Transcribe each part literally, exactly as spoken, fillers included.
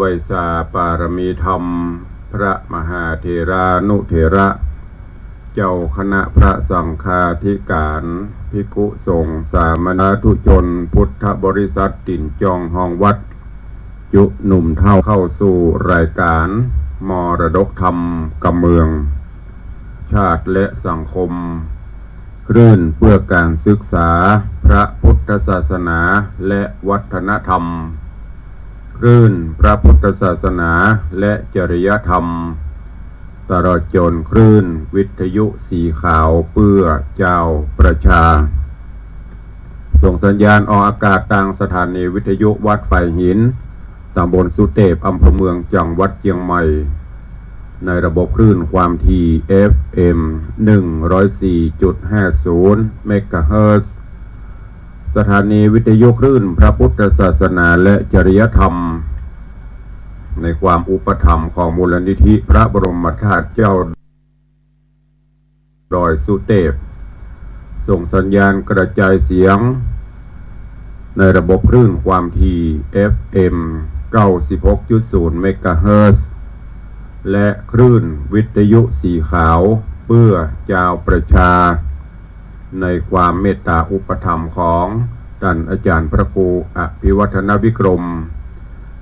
ไหว้สาปารมีธรรม พระมหาเถรานุเถระ เจ้าคณะพระสังฆาธิการ ภิกขุสงฆ์สามเณรสาธุชน พุทธบริษัท ตี๋นจ้องฮ้องวัด จุหนุ่มเฒ่าเข้าสู่รายการมรดกธรรมกำเมือง ชาติและสังคม คลื่นเพื่อการศึกษาพระพุทธศาสนาและวัฒนธรรม คลื่นพระพุทธศาสนาและจริยธรรม ตลอดจนคลื่นวิทยุสีขาวเพื่อจาวประชา ส่งสัญญาณออกอากาศตางสถานีวิทยุวัดฝายหิน ตำบลสุเตพ อำเภอเมือง จังหวัดเจียงใหม่ ในระบบคลื่นความถี่ เอฟเอ็ม หนึ่งร้อยสี่จุดห้าศูนย์ เมกะเฮิรตซ์ สถานีวิทยุคลื่นพระพุทธศาสนาและจริยธรรม ในความอุปถัมภ์ของมูลนิธิพระบรมธาตุเจ้าดอยสุเตพ ส่งสัญญาณกระจายเสียง ในระบบคลื่นความถี่ เอฟเอ็ม เก้าสิบหกจุดศูนย์ เมกะเฮิรตซ์ และคลื่นวิทยุสีขาวเพื่อจาวประชา ในความเมตตาอุปถัมภ์ของต้านอาจ๋ารย์พระครูอภิวัฒนวิกรม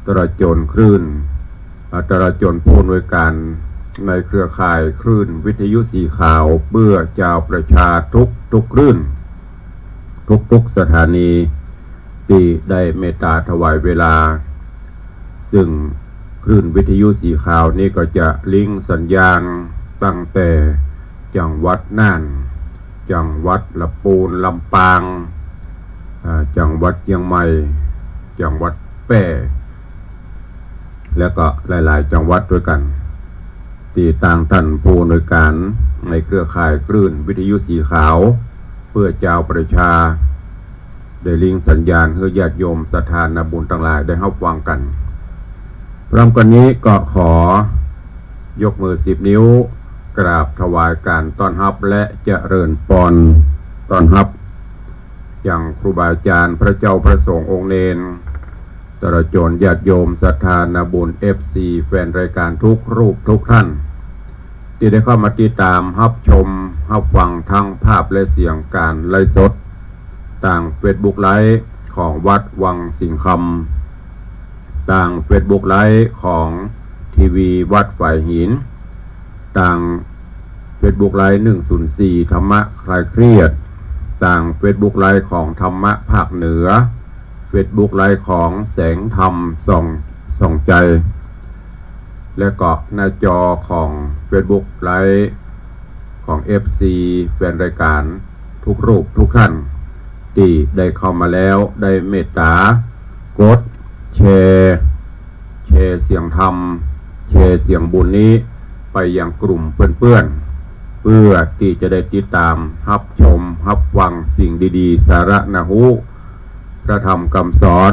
ตลอดจนคลื่น อ่า ตลอดจนผู้อำนวยการในเครือข่ายคลื่นวิทยุสีขาวเพื่อจาวประชาทุกๆคลื่น ทุกๆสถานี ตี้ได้เมตตาถวายเวลา ซึ่งคลื่นวิทยุสีขาวนี้ก็จะลิงก์สัญญาณตั้งแต่จังหวัดน่าน จังหวัดละปูน ลำปาง อ่า จังหวัดเจียงใหม่ จังหวัดแป้ และก็หลายๆจังหวัดด้วยกั๋น ตี้ตางต้านผู้อำนวยการในเครือข่ายคลื่นวิทยุสีขาวเพื่อจาวประชา ได้ลิงก์สัญญาณหื้อญาติโยมศรัทธานาบุญตังหลายได้ฮับฟังกั๋น พร้อมกั๋นนี้ก็ขอยกมือสิบนิ้ว กราบถวายก๋านต้อนฮับและเจริญปอนต้อนฮับ ยังครูบาอาจ๋ารย์ พระเจ้าพระสงฆ์องค์เณร ตลอดจนญาติโยมศรัทธานาบุญ เอฟซี แฟนรายก๋านทุกรูปทุกท่าน ตี้ได้เข้ามาติดต๋ามฮับชมฮับฟังทั้งภาพและเสียงก๋านไลฟ์สด ตางเฟซบุ๊กไลฟ์ของวัดวังสิงห์คำ ตางเฟซบุ๊กไลฟ์ของทีวีวัดฝายหิน ตางเฟซบุ๊กไลฟ์ หนึ่งศูนย์สี่ ธรรมะคลายเครียด ตางเฟซบุ๊กไลฟ์ของธรรมะภาคเหนือ เฟซบุ๊กไลฟ์ของแสงธรรมส่อง ส่องใจ และก็หน้าจอของเฟซบุ๊กไลฟ์ของ เอฟซี แฟนรายก๋านทุกรูปทุกท่าน ตี้ได้เข้ามากดแล้วได้เมตตากดแชร์ แชร์เสียงธรรม แชร์เสียงบุญนี้ไปยังกลุ่มเปื้อนๆ เพื่อตี้จะได้ติดต๋ามฮับชมฮับฟังสิ่งดีๆ สาระน่าฮู้ พระธรรมกำสอน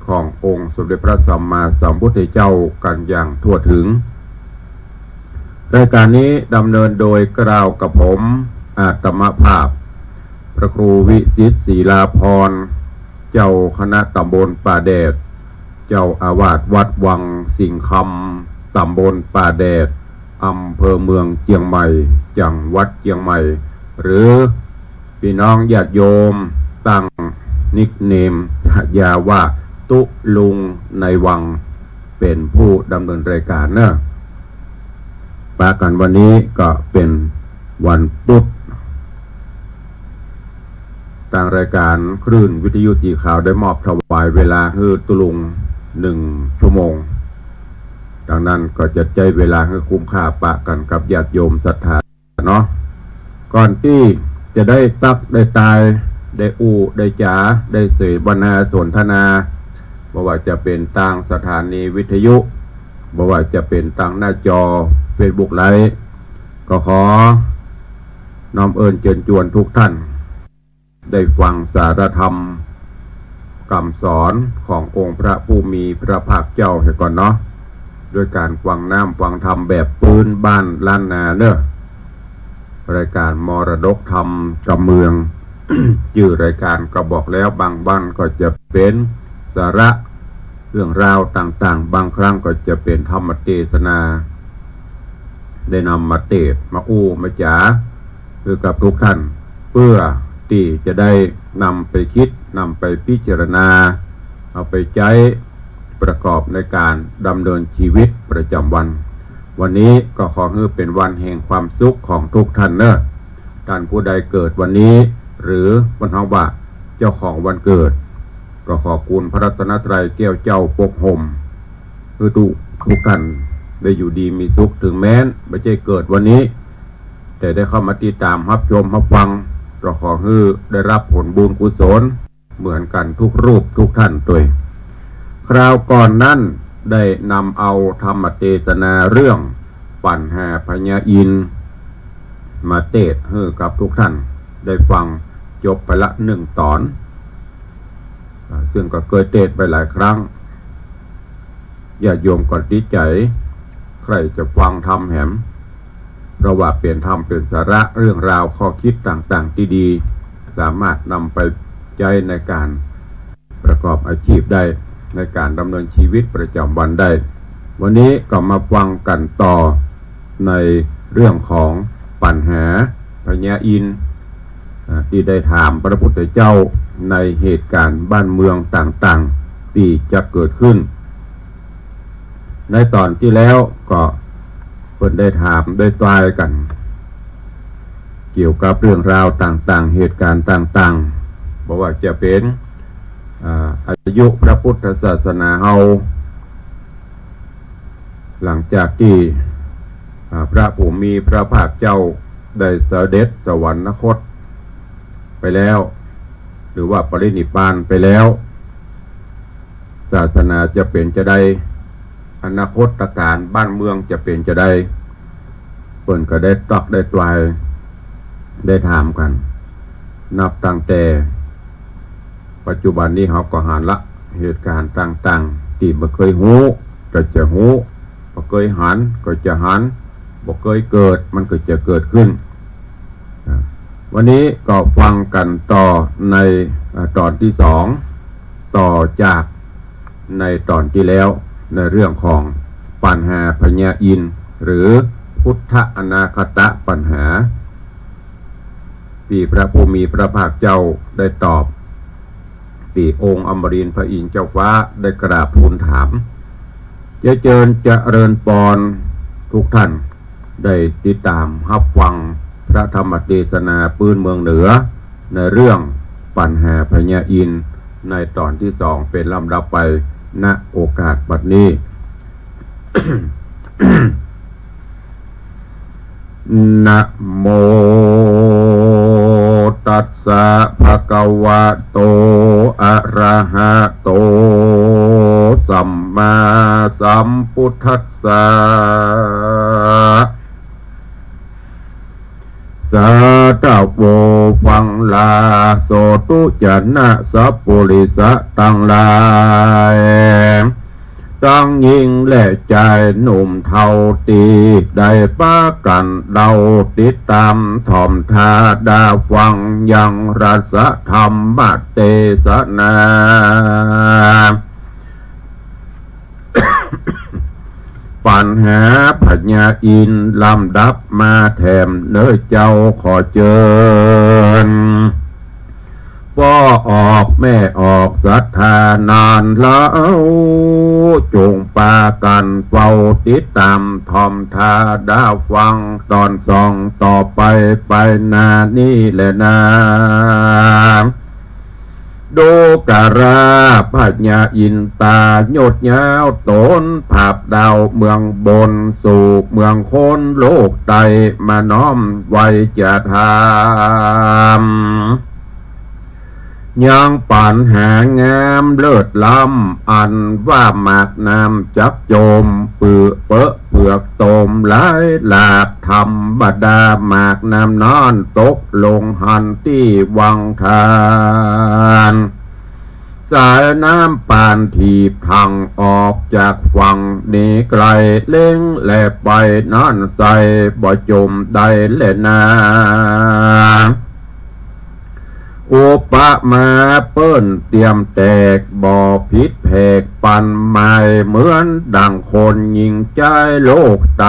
ขององค์สมเด็จพระสัมมาสัมพุทธเจ้ากั๋นอย่างทั่วถึง รายก๋านนี้ดำเนินโดยเกล้ากระผม อาตมาภาพ พระครูวิสิทธิ์ ศิลาภรณ์ เจ้าคณะต๋ำบลป่าแดด เจ้าอาวาสวัดวังสิงห์คำ ต๋ำบลป่าแดด อำเภอเมืองเจียงใหม่ จังหวัดเจียงใหม่ หรือ ปี้น้องญาติโยมตั้งนิคเนม ฉายาว่าตุ๊ลุงในวัง เป๋นผู้ดำเนินรายก๋านเนาะ ปะกั๋นวันนี้ก็เป๋นวันปุ๊ด ตางรายก๋านคลื่นวิทยุสีขาวได้มอบถวายเวลาหื้อตุ๊ลุงหนึ่งชั่วโมง ดังนั้นก็จะใจ๊เวลาหื้อคุ้มค่าปะกั๋นกับญาติโยมศรัทธาเนาะ ก่อนตี้จะได้ตั๊กได้ตาย ได้อู้ได้จ๋า ได้เสวนาสนทนา บ่ว่าจะเป๋นตางสถานีวิทยุ บ่ว่าจะเป๋นตางหน้าจอเฟซบุ๊กไลฟ์ ก็ขอน้อมเอิญเจิญจวนทุกท่าน ได้ฟังสาระธรรมกำสอนขององค์พระผู้มีพระภาคเจ้าเหียก่อนเนาะ ด้วยก๋านฟังน้ำฟังธรรมแบบปื๊นบ้านล้านนาเนาะ รายก๋านมรดกธรรมกำเมือง จื้อรายก๋านก็บอกแล้ว บางบ้านก็จะเป๋นสาระ เรื่องราวต่างๆ บางครั้งก็จะเป๋นธรรมเตสนา ได้นำมาเตสน์ มาอู้ มาจ๋า หื้อกับทุกท่าน เปื้อตี้จะได้นำไปกึ๊ด นำไปพิจารณา เอาไปใจ๊ประกอบในก๋านดำเนินชีวิตประจ๋ำวัน วันนี้ก็ขอหื้อเป๋นวันแห่งความสุขของทุกท่านเน่อ ท่านผู้ใดเกิดวันนี้ หรือเปิ้นฮ้องว่าเจ้าของวันเกิด ก็ขอคุณพระรัตนตรัยแก้วเจ้าปกห่ม หื้อทุก ทุกท่านได้อยู่ดีมีสุข เถิงแม้นบ่ใจ้เกิดวันนี้ แต่ได้เข้ามาติดต๋ามฮับชมฮับฟัง ก็ขอหื้อได้ฮับผลบุญกุศลเหมือนกั๋นทุกรูปทุกท่านตวย คราวก่อนนั้นได้นำเอาธรรมเตสนาเรื่องปัญหาพญาอินทร์ มาเตสน์หื้อกับทุกท่านได้ฟังจบไปละหนึ่งต๋อน อ่า ซึ่งก็เกยเตสน์ไปหลายครั้ง ญาติโยมก็ติดใจ๋ ใค่จะฟังธรรมแหม เพราะว่าเป๋นธรรมเป๋นสาระเรื่องราวข้อกึ๊ดต่างๆ ตี้ดี สามารถนำไปใจ๊ในก๋านประกอบอาชีพได้ ในก๋านดำเนินชีวิตประจ๋ำวันได้ วันนี้ก็มาฟังกั๋นต่อในเรื่องของปัญหาพญาอินทร์ อ่า ตี้ได้ถามพระพุทธเจ้าในเหตุก๋ารณ์บ้านเมืองต่างๆ ตี้จะเกิดขึ้น ในต๋อนตี้แล้วก็เปิ้นได้ถามได้ตวยกั๋น เกี่ยวกับเรื่องราวต่างๆ เหตุก๋ารณ์ต่างๆ บ่ว่าจะเป๋น อ่า อายุพระพุทธศาสนาเฮา หลังจากตี้ อ่า พระผู้มีพระภาคเจ้าได้เสด็จสวรรคตไปแล้ว หรือว่าปรินิพพานไปแล้ว ศาสนาจะเป๋นจาใด อนาคตก๋ารณ์บ้านเมืองจะเป๋นจาใด เปิ้นก็ได้ตรัสได้ตวย ได้ถามกั๋น นับตั้งแต่ปัจจุบันนี้เฮาก็หันละ เหตุก๋ารณ์ต่างๆ ตี้บ่เกยฮู้ก็จะฮู้ บ่เกยหันก็จะหัน บ่เกยเกิดมันก็จะเกิดขึ้น อ่า วันนี้ก็ฟังกั๋นต่อใน อ่า ต๋อนตี้สอง ต่อจากในต๋อนตี้แล้ว ในเรื่องของปัญหาพญาอินทร์ หรือพุทธอนาคตปัญหา ตี้พระผู้มีพระภาคเจ้าได้ตอบ ตี้องค์อมรินทร์พระอินทร์เจ้าฟ้าได้กราบทูลถาม จะเจิญเจริญปอนทุกท่าน ได้ติดต๋ามฮับฟังพระธรรมเตสนาปื้นเมืองเหนือ ในเรื่องปัญหาพญาอินทร์ ในต๋อนตี้สองเป๋นลำดับไป ณ โอกาสบัดนี้ นะโมตัสสะ ภะคะวะโต อะระหะโต สัมมาสัมพุทธัสสะ สาธะโว ฟังลา โสตุจะนะสัปปุริสะตังหลาย ตังญิงและจายหนุ่มเฒ่าตี้ได้ปากั๋นเดาติดต๋ามถ่อมถ้าดาฟังยังรสธรรมเตสนา ปัญหาพญาอินทร์ลำดับมาแถมเน่อเจ้าขอเจิญ ป้อออกแม่ออกศรัทธานานแล้ว จงปากั๋นเฝ้าติดต๋ามถ่อมถ้าดาฟังต๋อนสองต่อไปไปหน้านี้แลนา ดูกราพญาอินตายดยาวต๋น ผาบดาวเมืองบนสู่เมืองคนโลกใต้ มาน้อมไหว้จะถาม ยังปัญหางามเลิศล้ำ อันว่าหมากน้ำจักจม ปื้อเปอะเปือกตมหลายหลาก ธรรมดาหมากน้ำนั้นตกลงหันตี้วังทาน สายน้ำปานถีบถังออกจากฝั่งหนีไกล เล็งแลไปนั้นใสบ่จมได้แลนา อุปมาเปิ้นเตียมแตก บ่ผิดแผกปันใหม่ เหมือนดั่งคนญิงใจ๊โลกไต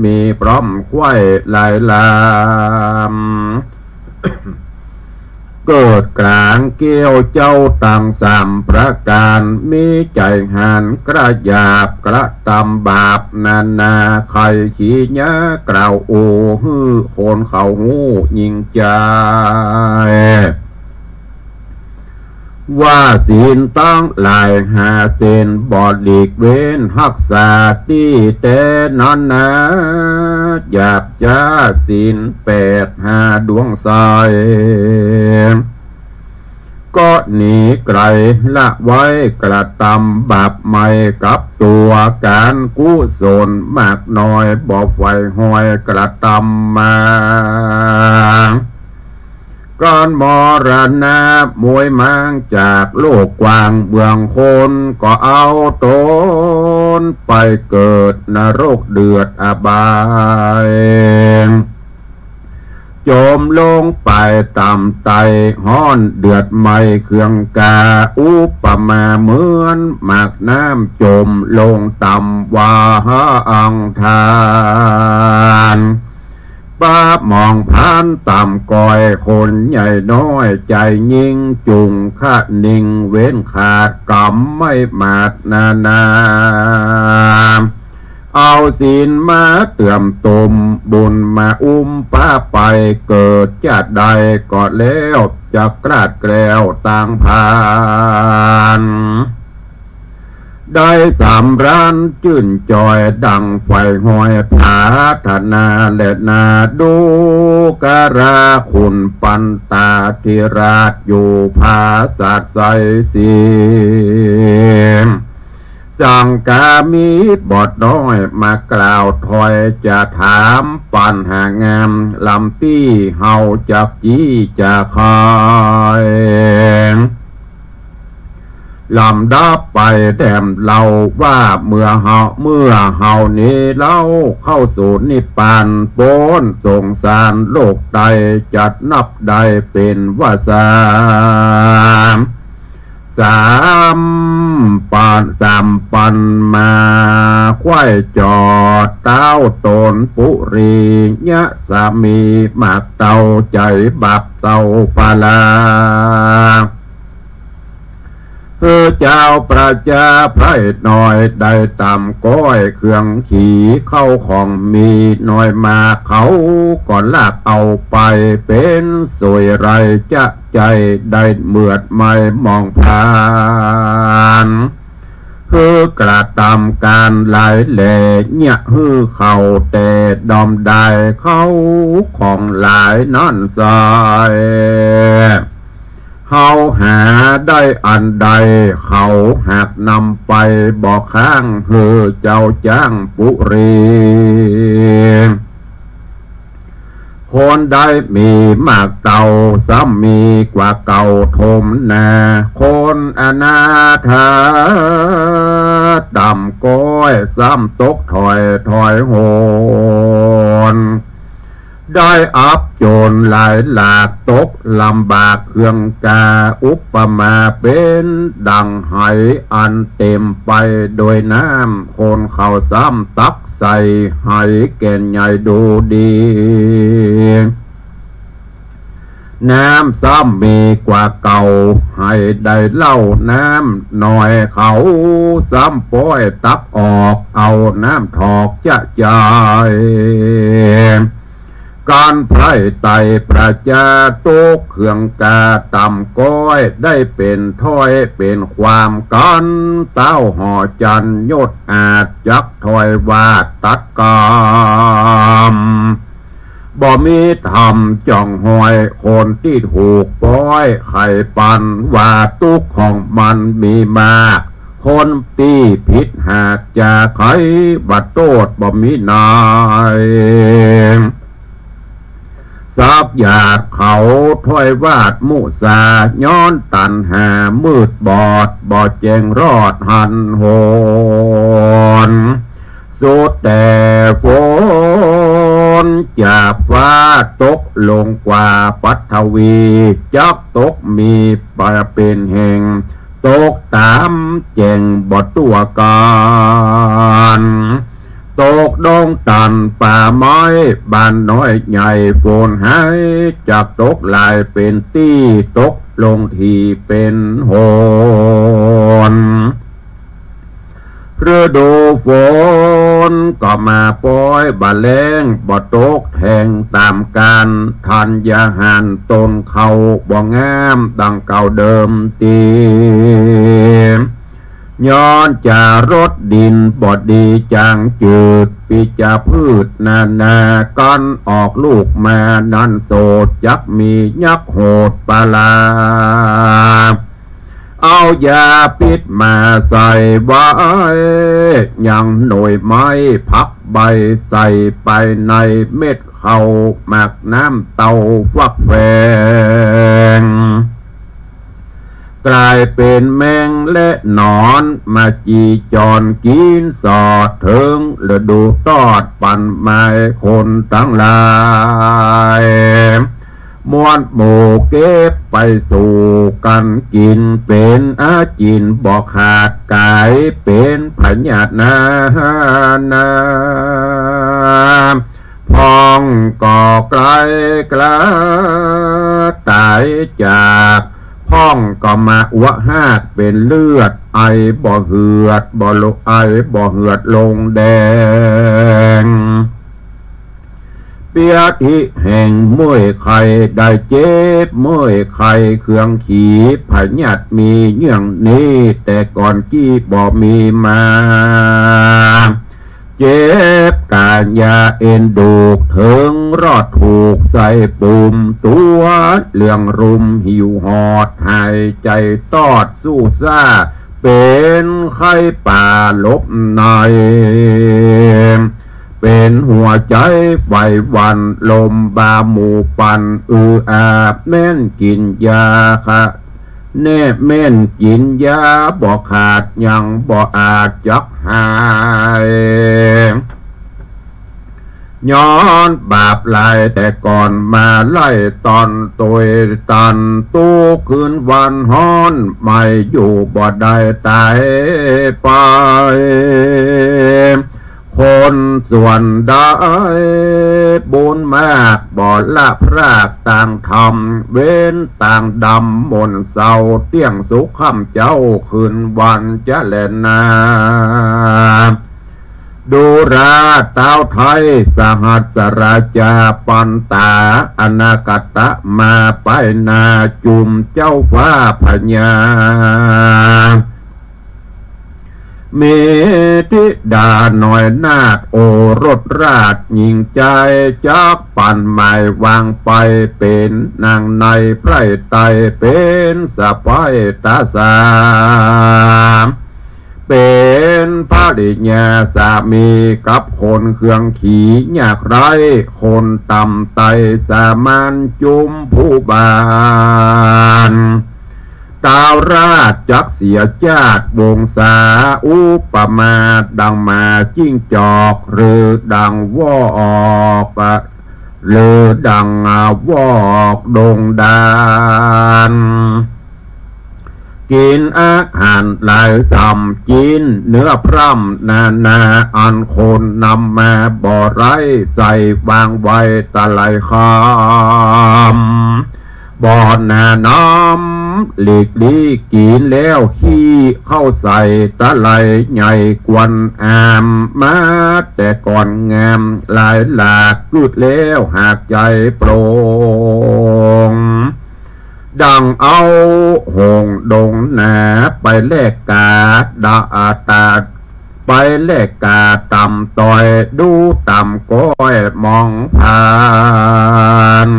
มีพร้อมใคว่หลายลำ เกิดก๋างแก้วเจ้าตังสามประก๋าน มีใจ๋หันกระหยาบกระตำบาปนานา ใค่ขี้เยียะกล่าวอู้หื้อคนเขาฮู้ญิงใจ๊ ว่าศีลตังหลายห้าเส้น บ่หลีกเว้นฮักษาตี้แต๊นั้นนา หยาบจ๊าศีลแปดห้าดวงใส ก็หนีไก๋ละไว้กระตำบาปใหม่กับตั๋ว ก๋านกุศลมากน้อยบ่ใฝ่หอยกระตำมา ก๋านมรณะมวยม้างจากโลกกว้างเมืองคน ก็เอาต๋นไปเกิดนรกเดือดอบาย จมลงไปต๋ามไตฮ้อนเดือดไหม้เคืองกา อุปมาเหมือนหมากน้ำจมลงต๋ามวาอังทาน ปะหมองพานต๋ามก้อยคนใหญ่น้อยใจ๋ยิ่ง จุ่งคะนิงเว้นขาดกำไม่หมาดนานา เอาศีลมาเติมตุ้ม บุญมาอุ้มปะไป เกิดจาติใดก็แล้ว จักกลาดแคล้วตางพาน ได้สำราญจื้นจอยดั่งใฝ่หอยผาถนาแลนา ดูกราขุนปันตาธิราชอยู่ผาสาทไสสี สังกามีบทน้อยมากล่าวถ้อยจะถามปัญหางาม ลำตี้เฮาจักจี้จะไข ลำดับไปแถมเล่าว่า เมื่อเฮา เมื่อเฮานี้เล่าเข้าสู่นิพพาน ป๊นสงสารโลกไต จักนับได้เป๋นว่าสาม สามปัน สามปันมา ใคว่จอดเต๊าต๋นปุรี ยะสามีหมากเต้าใจ๋บับเต้าปาลา เฮ้อเจ้าประจาไพร่น้อย ได้ต๋ามก้อยเครื่องขี่ เข้าของมีน้อยมาก เขาก็ลักเอาไป เป๋นสวยไรจะใจ๋ได้เมือดไหม้หมองพาน เฮ้อกระตำก๋านหลายแล เยียะหื้อเขาแต่ดอมดาย เข้าของหลายนั้นไส้ เฮาหาได้อันใด เขาหากนำไปบ่ค้าง เฮ้อเจ้าจ้างปุรี คนได้มีหมากเต้า ซ้ำมีกว่าเก่าทมนา คนอนาถาต๋ามก้อย ซ้ำตกถอยถอยหน ได้อับจนหลายหลาก ตกลำบากเคืองกา อุปมาเป๋นดั่งไหอันเต๋มไปโดยน้ำ คนเขาซ้ำตักใส่ไหแก่นใหญ่ดูดี น้ำซ้ำมีกว่าเก่า ไหได้เล่าน้ำน้อย เขาซ้ำป๊อยตักออก เอาน้ำถอกจะใจ๋ ก๋านไพร่ไต่ประจาตกเคืองกาต๋ามก้อย ได้เป๋นถ้อยเป๋นความกั๋น เต้าห่อจันยศอาจจักถ้อยวาดตัดกำ บ่มีธรรมจ่องฮอย คนตี้ถูกป๊อยไขปัน ว่าตุ๊กข์ของมันมีมาก คนตี้ผิดหากจะไขว่าโต้ษบ่มีนาย สัพยาทเขาถ้อยวาดมุสา ย้อนตัณหามืดบอด บ่แจ้งรอดหันหน ส สุดแต่ฝนจากฟ้าตกลงกว่าปัทวี จักตกมีบ่เป๋นแห่ง ตกต๋ามแจ้งบ่ตั๋วก๋าน ตกดงตันป่าไม้บ้านน้อยใหญ่ ฝนหายจักตกหลายเป๋นตี้ ตกลงถี่เป๋นหน ฤดูฝนก็มาป๊อยบ่แล้ง บ่ตกแทงต๋ามกาล ธัญญาหารต้นข้าวบ่งามดังเก่าเดิมตี้ ย้อนจารสดินบ่ดีจางจืด ปิจพืชนานาก้อนออกลูกมานั้นโสด จักมียักษ์โหดปลา เอายาพิษมาใส่ไว้ ยังหน่วยไม้ผักใบ ใส่ไปในเม็ดข้าวหมากน้ำเต้าฟักแฟง ก๋ายเป๋นแมงและหนอนมาจี่จอนกิ๋นสอด เถิงฤดูตอดปันไม้คนตังหลาย มวลหมู่เก็บไปสู่กั๋นกิ๋น เป๋นอาจิณบ่ขาด ก๋ายเป๋นพยาธินานา พองก็ไกลกล้าต๋ายจาก พองก็มาอัวฮากเป๋นเลือด ไอบ่เหือดบ่ลง ไอบ่เหือดลงแดง เปียที่แห่งเมื่อยไข้ได้เจ็บ เมื่อยไข้เคืองขี พยาธิมีเยื่องนี้ แต่ก่อนกี้บ่มีมา เจ็บก๋ายาเอ็นดูก เถิงรอดถูกใส่ปุ่ม ตั๋วเหลืองรุมหิวหอด หายใจ๋ตอดสู้ซ่า เป๋นไข้ป่าหลบใน เป๋นหัวใจ๋ไฟหวั่น ลมบ่าหมู่ปั่น อืออาบแม้นกิ๋นยาคะ แน่แม้นกิ๋นยาบ่ขาด ยังบ่อาจจักหาย ย้อนบาปหลายแต่ก่อนมาไล่ตอน ตวยตันตู้คืนวันฮ้อน ไม่อยู่บ่ได้ต๋ายไป คนส่วนใดบุญมากบ่ละพรากตางธรรม เว้นตางดำมนเศร้า เตี้ยงสุขค่ำเจ๊าคืนวันจะแลนา ดูราต้าวไทยสหัสราชาปันตา อนาคตะมาไปหน้าจุมเจ้าฟ้าพญา มีธิดาน้อยนาถโอรสราชหญิงใจ๋ จักปันหมายวางไป เป๋นนางในไพร่ไตร เป๋นสะใภ้ต๋าสา เป๋นภริยาสามีกับคนเคืองขียากไร้ คนต่ำไต้สามัญจุมผู้บาน ต้าวราชจักเสียจาติวงศา อุปมาดังหมาจิ้งจอก หรือดังวอก หรือดังวอกดงดาน กิ๋นอาหารหลายส่ำ กิ๋นเนื้อพร่ำนานา อันคนนำมาบ่ไร้ ใส่วางไว้ตะไหลคำ บ่หน้าน้ำหลีกลี้ กิ๋นแล้วขี้เข้าใส่ตะไหลใหญ่กวนอาม มาแต่ก่อนงามหลายหลาก กึ๊ดแล้วหากใจ๋โปร่ง ดังเอาหงส์ดงหนา ไปแลกกาดาตาด ไปแลกกาต่ำต้อย ดูต่ำก้อยมองผ่าน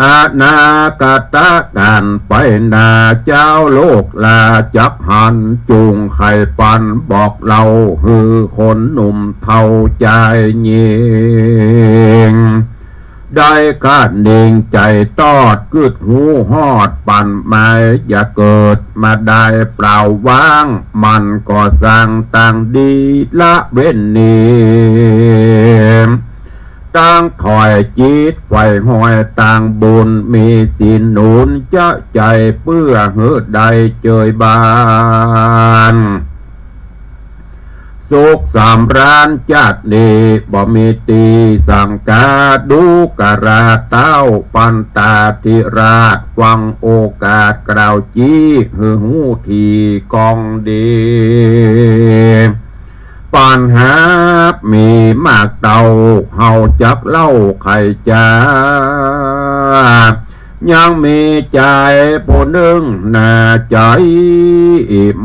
อนาคตะก๋านไปหน้า เจ้าโลกลาจักหัน จุ่งไขปันบอกเล่า หื้อคนหนุ่มเฒ่าจายญิง ได้กะเน่งใจ๋ตอด กึ๊ดฮู้ฮอดปั๋นหมาย อย่าเกิดมาได้เปล่าว้าง มันก็สร้างตังดีละเว้นนี่ ตังถ้อยจิตใฝ่ห้อยตังบุญ มีศีลหนุนจะใจ๋ เปื้อหื้อได้เจยบาน สุขสำราญจาตินี้ บ่มีตี้สังกา ดูกราเต้าปันตาธิราช ฟังโอกาสกล่าวจี้ หื้อฮู้ถี่กองดี ปัญหามีมากเต้า เฮาจักเล่าไขจ๋า ยังมีจายผู้นึ่งหน้าใจ๋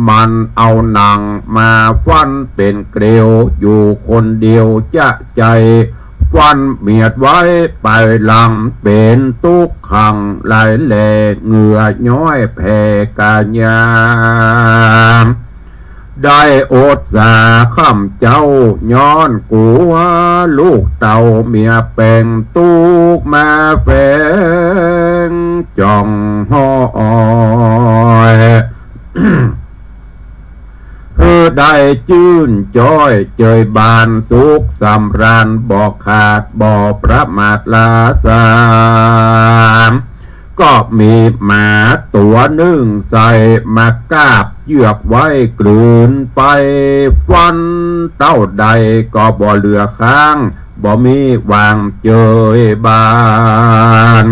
มันเอาหนังมาฟันเป๋นเกลียว อยู่คนเดียวจะใจ๋ ฟันเมียดไว้ไปหลัง เป๋นตุ๊กขังหลายแล เหงื่อย้อยแผ่กายา ได้อดสาค่ำเจ๊า ย้อนกั๋วลูกเต้าเมียแป๋ง ตุ๊กข์มาแฝงจ้องห้อย หื้อได้จื้นจ๊อยเจยบาน สุขสำราญบ่ขาด บ่ประมาทลาสาม ก็มีหมาตั๋วนึ่งใส่ มากาบเยือกไว้กลืนไป ฟันเต้าใดก็บ่เหลือค้าง บ่มีหว่างเจยบาน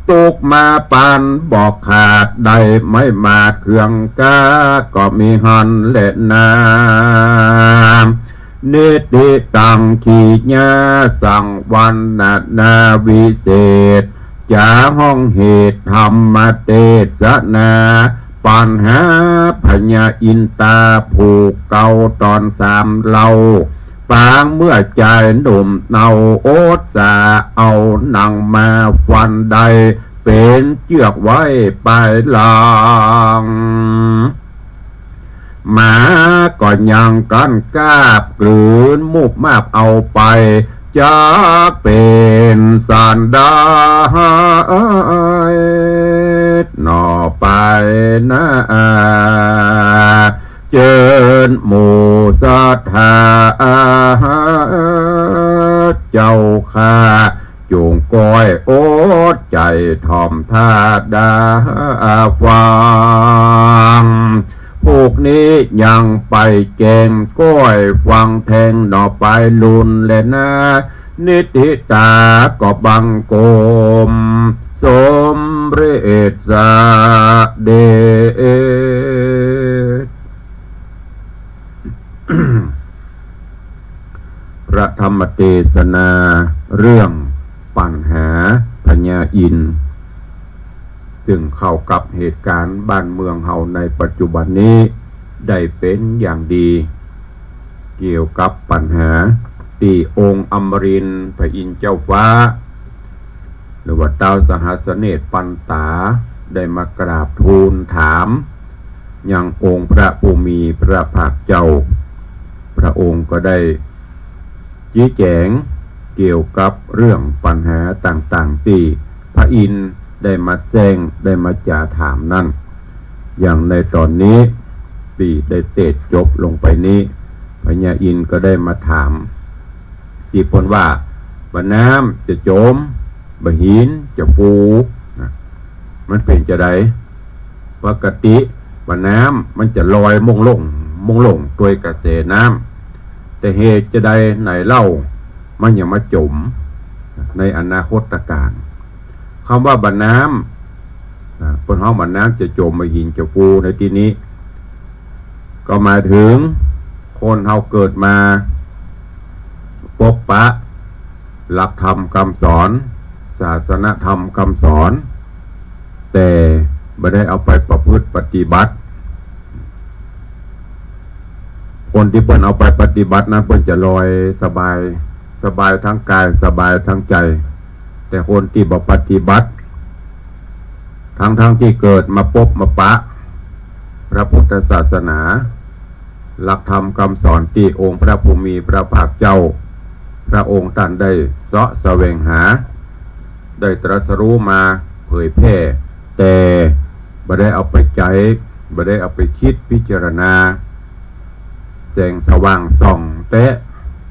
ตุ๊กข์มาปานบ่ขาด ได้ไม้มาดเครื่องกล้า ก็มีหั้นแลนา นิทธิตัง ขีญา สังวรรณนาวิเศษ จ๋าฮ้องเหตุธรรมเตสนา ปัญหาพญาอินตา ผูกเกาต๋อนสามเล่า ปางเมื่อจายหนุ่มเนา อดสาเอาหนังมาฟันได้ เป๋นเจื้อกไว้ปายหลัง หมาก็ยังกั้นกาบกลืน มูบมาบเอาไป จักเป๋นสันดานหนอไปนา เจิญหมู่ศรัทธาเจ้าข้า จุ่งก้อยอดใจ๋ถ่อมถ้าดาฟัง ผูกนี้ยังไปแจ้งก้อยฟังแทงหนอไปลุนแลนา นิทธิตาก็บังคมสมเร็จเสด็จ พระธรรมเตสนาเรื่องปัญหาพญาอินทร์ ซึ่งเข้ากับเหตุก๋ารณ์บ้านเมืองเฮาในปัจจุบันนี้ได้เป๋นอย่างดี เกี่ยวกับปัญหาตี้องค์อมรินทร์พระอินทร์เจ้าฟ้า หรือว่าท้าวสหัสสเนตรปันตา ได้มากราบทูลถาม ยังองค์พระผู้มีพระภาคเจ้า พระองค์ก็ได้ ชี้แจ๋งเกี่ยวกับเรื่องปัญหาต่างๆ ตี้พระอินทร์ได้มาแจ้งได้มาจ๋าถามนั้น อย่างในต๋อนนี้ตี้ได้เตสน์จบลงไปนี้ พญาอินทร์ก็ได้มาถาม ตี้เปิ้นว่า บ่าน้ำจะจ๋ม บ่าหินจะฟู นะ มันเป๋นจาใด ปกติบ่าน้ำมันจะลอยม่งล่ง ม่งล่งตวยกระแสน้ำ แต่เหตุจาใดไหนเล่า มันยังมาจ๋มในอนาคตกาล กำว่าบ่าน้ำ อ่า เปิ้นฮ้องบ่าน้ำจะจ๋ม บ่าหินจะฟูในตี้นี้ ก็หมายเถิงคนเฮาเกิดมา ปบปะหลักธรรมกำสอน ศาสนธรรมกำสอน แต่บ่ได้เอาไปประพฤติปฏิบัติ คนตี้เปิ้นเอาไปปฏิบัตินั้นเปิ้นจะลอยสบาย สบายตึงก๋าย สบายตึงใจ๋ แต่คนตี้บ่ปฏิบัติ ตึงๆ ตี้เกิดมาปบมาปะพระพุทธศาสนา หลักธรรมกำสอนตี้องค์พระผู้มีพระภาคเจ้า พระองค์ต้านได้เซาะแสวงหา ได้ตรัสรู้มาเผยแผ่ แต่บ่ได้เอาไปใจ๊ บ่ได้เอาไปคิดพิจารณา แสงสว่างส่องแต๊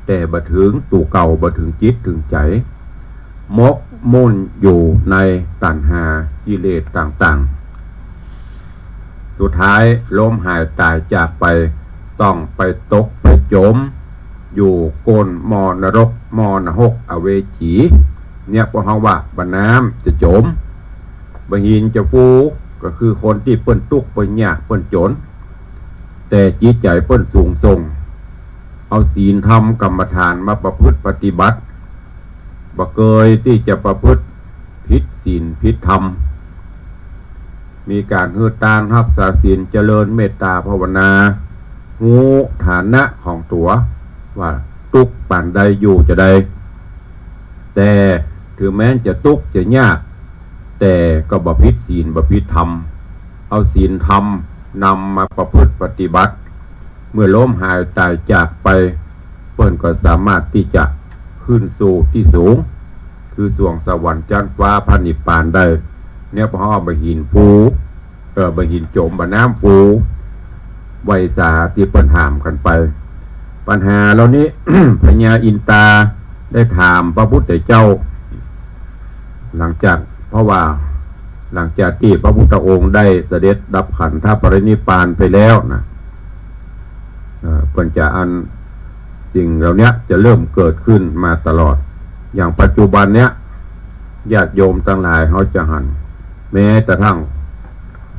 แต่บ่เถิงตั๋วเก่า บ่เถิงจิตเถิงใจ๋ หมกมุ่นอยู่ในตัณหากิเลสต่างๆ สุดท้ายล้มหายต๋ายจากไป ต้องไปตกไปจ๋ม อยู่ก้นหม้อนรก หม้อนฮกอเวจี เนี่ยพวกเฮาว่าบ่าน้ำจะจ๋ม บ่าหินจะฟู ก็คือคนตี้เปิ้นตุ๊กข์เปิ้นยากเปิ้นจ๋น แต่จิตใจ๋เปิ้นสูงส่ง เอาศีลธรรมกรรมฐานมาประพฤติปฏิบัติ บ่เกยตี้จะประพฤติผิดศีลผิดธรรม มีก๋านหื้อตาน ฮักษาศีล เจริญเมตต๋าภาวนา ฮู้ฐานะของตั๋วว่าตุ๊กข์ปานใด อยู่จาใด แต่เถิงแม้นจะตุ๊กข์จะยาก แต่ก็บ่ผิดศีลบ่ผิดธรรม เอาศีลธรรมนำมาประพฤติปฏิบัติ เมื่อล้มหายต๋ายจากไป เปิ้นก็สามารถตี้จะขึ้นสู่ตี้สูง คือสวงสวรรค์จั๊นฟ้าพระนิพพานได้ เนี่ยพวกเฮาบ่าหินฟู เออ บ่าหินจ๋ม บ่าน้ำฟู ไหว้สาตี้เปิ้นถามกั๋นไป ปัญหาเหล่านี้ พญาอินตาได้ถามพระพุทธเจ้า หลังจาก เพราะว่าหลังจากตี้พระพุทธองค์ได้เสด็จดับขันธปรินิพพานไปแล้วนะ เอ่อ เปิ้นจะอันสิ่งเหล่าเนี้ยจะเริ่มเกิดขึ้นมาตลอด อย่างปัจจุบันเนี้ย ญาติโยมตังหลายเฮาจะหัน แม้กระทั่ง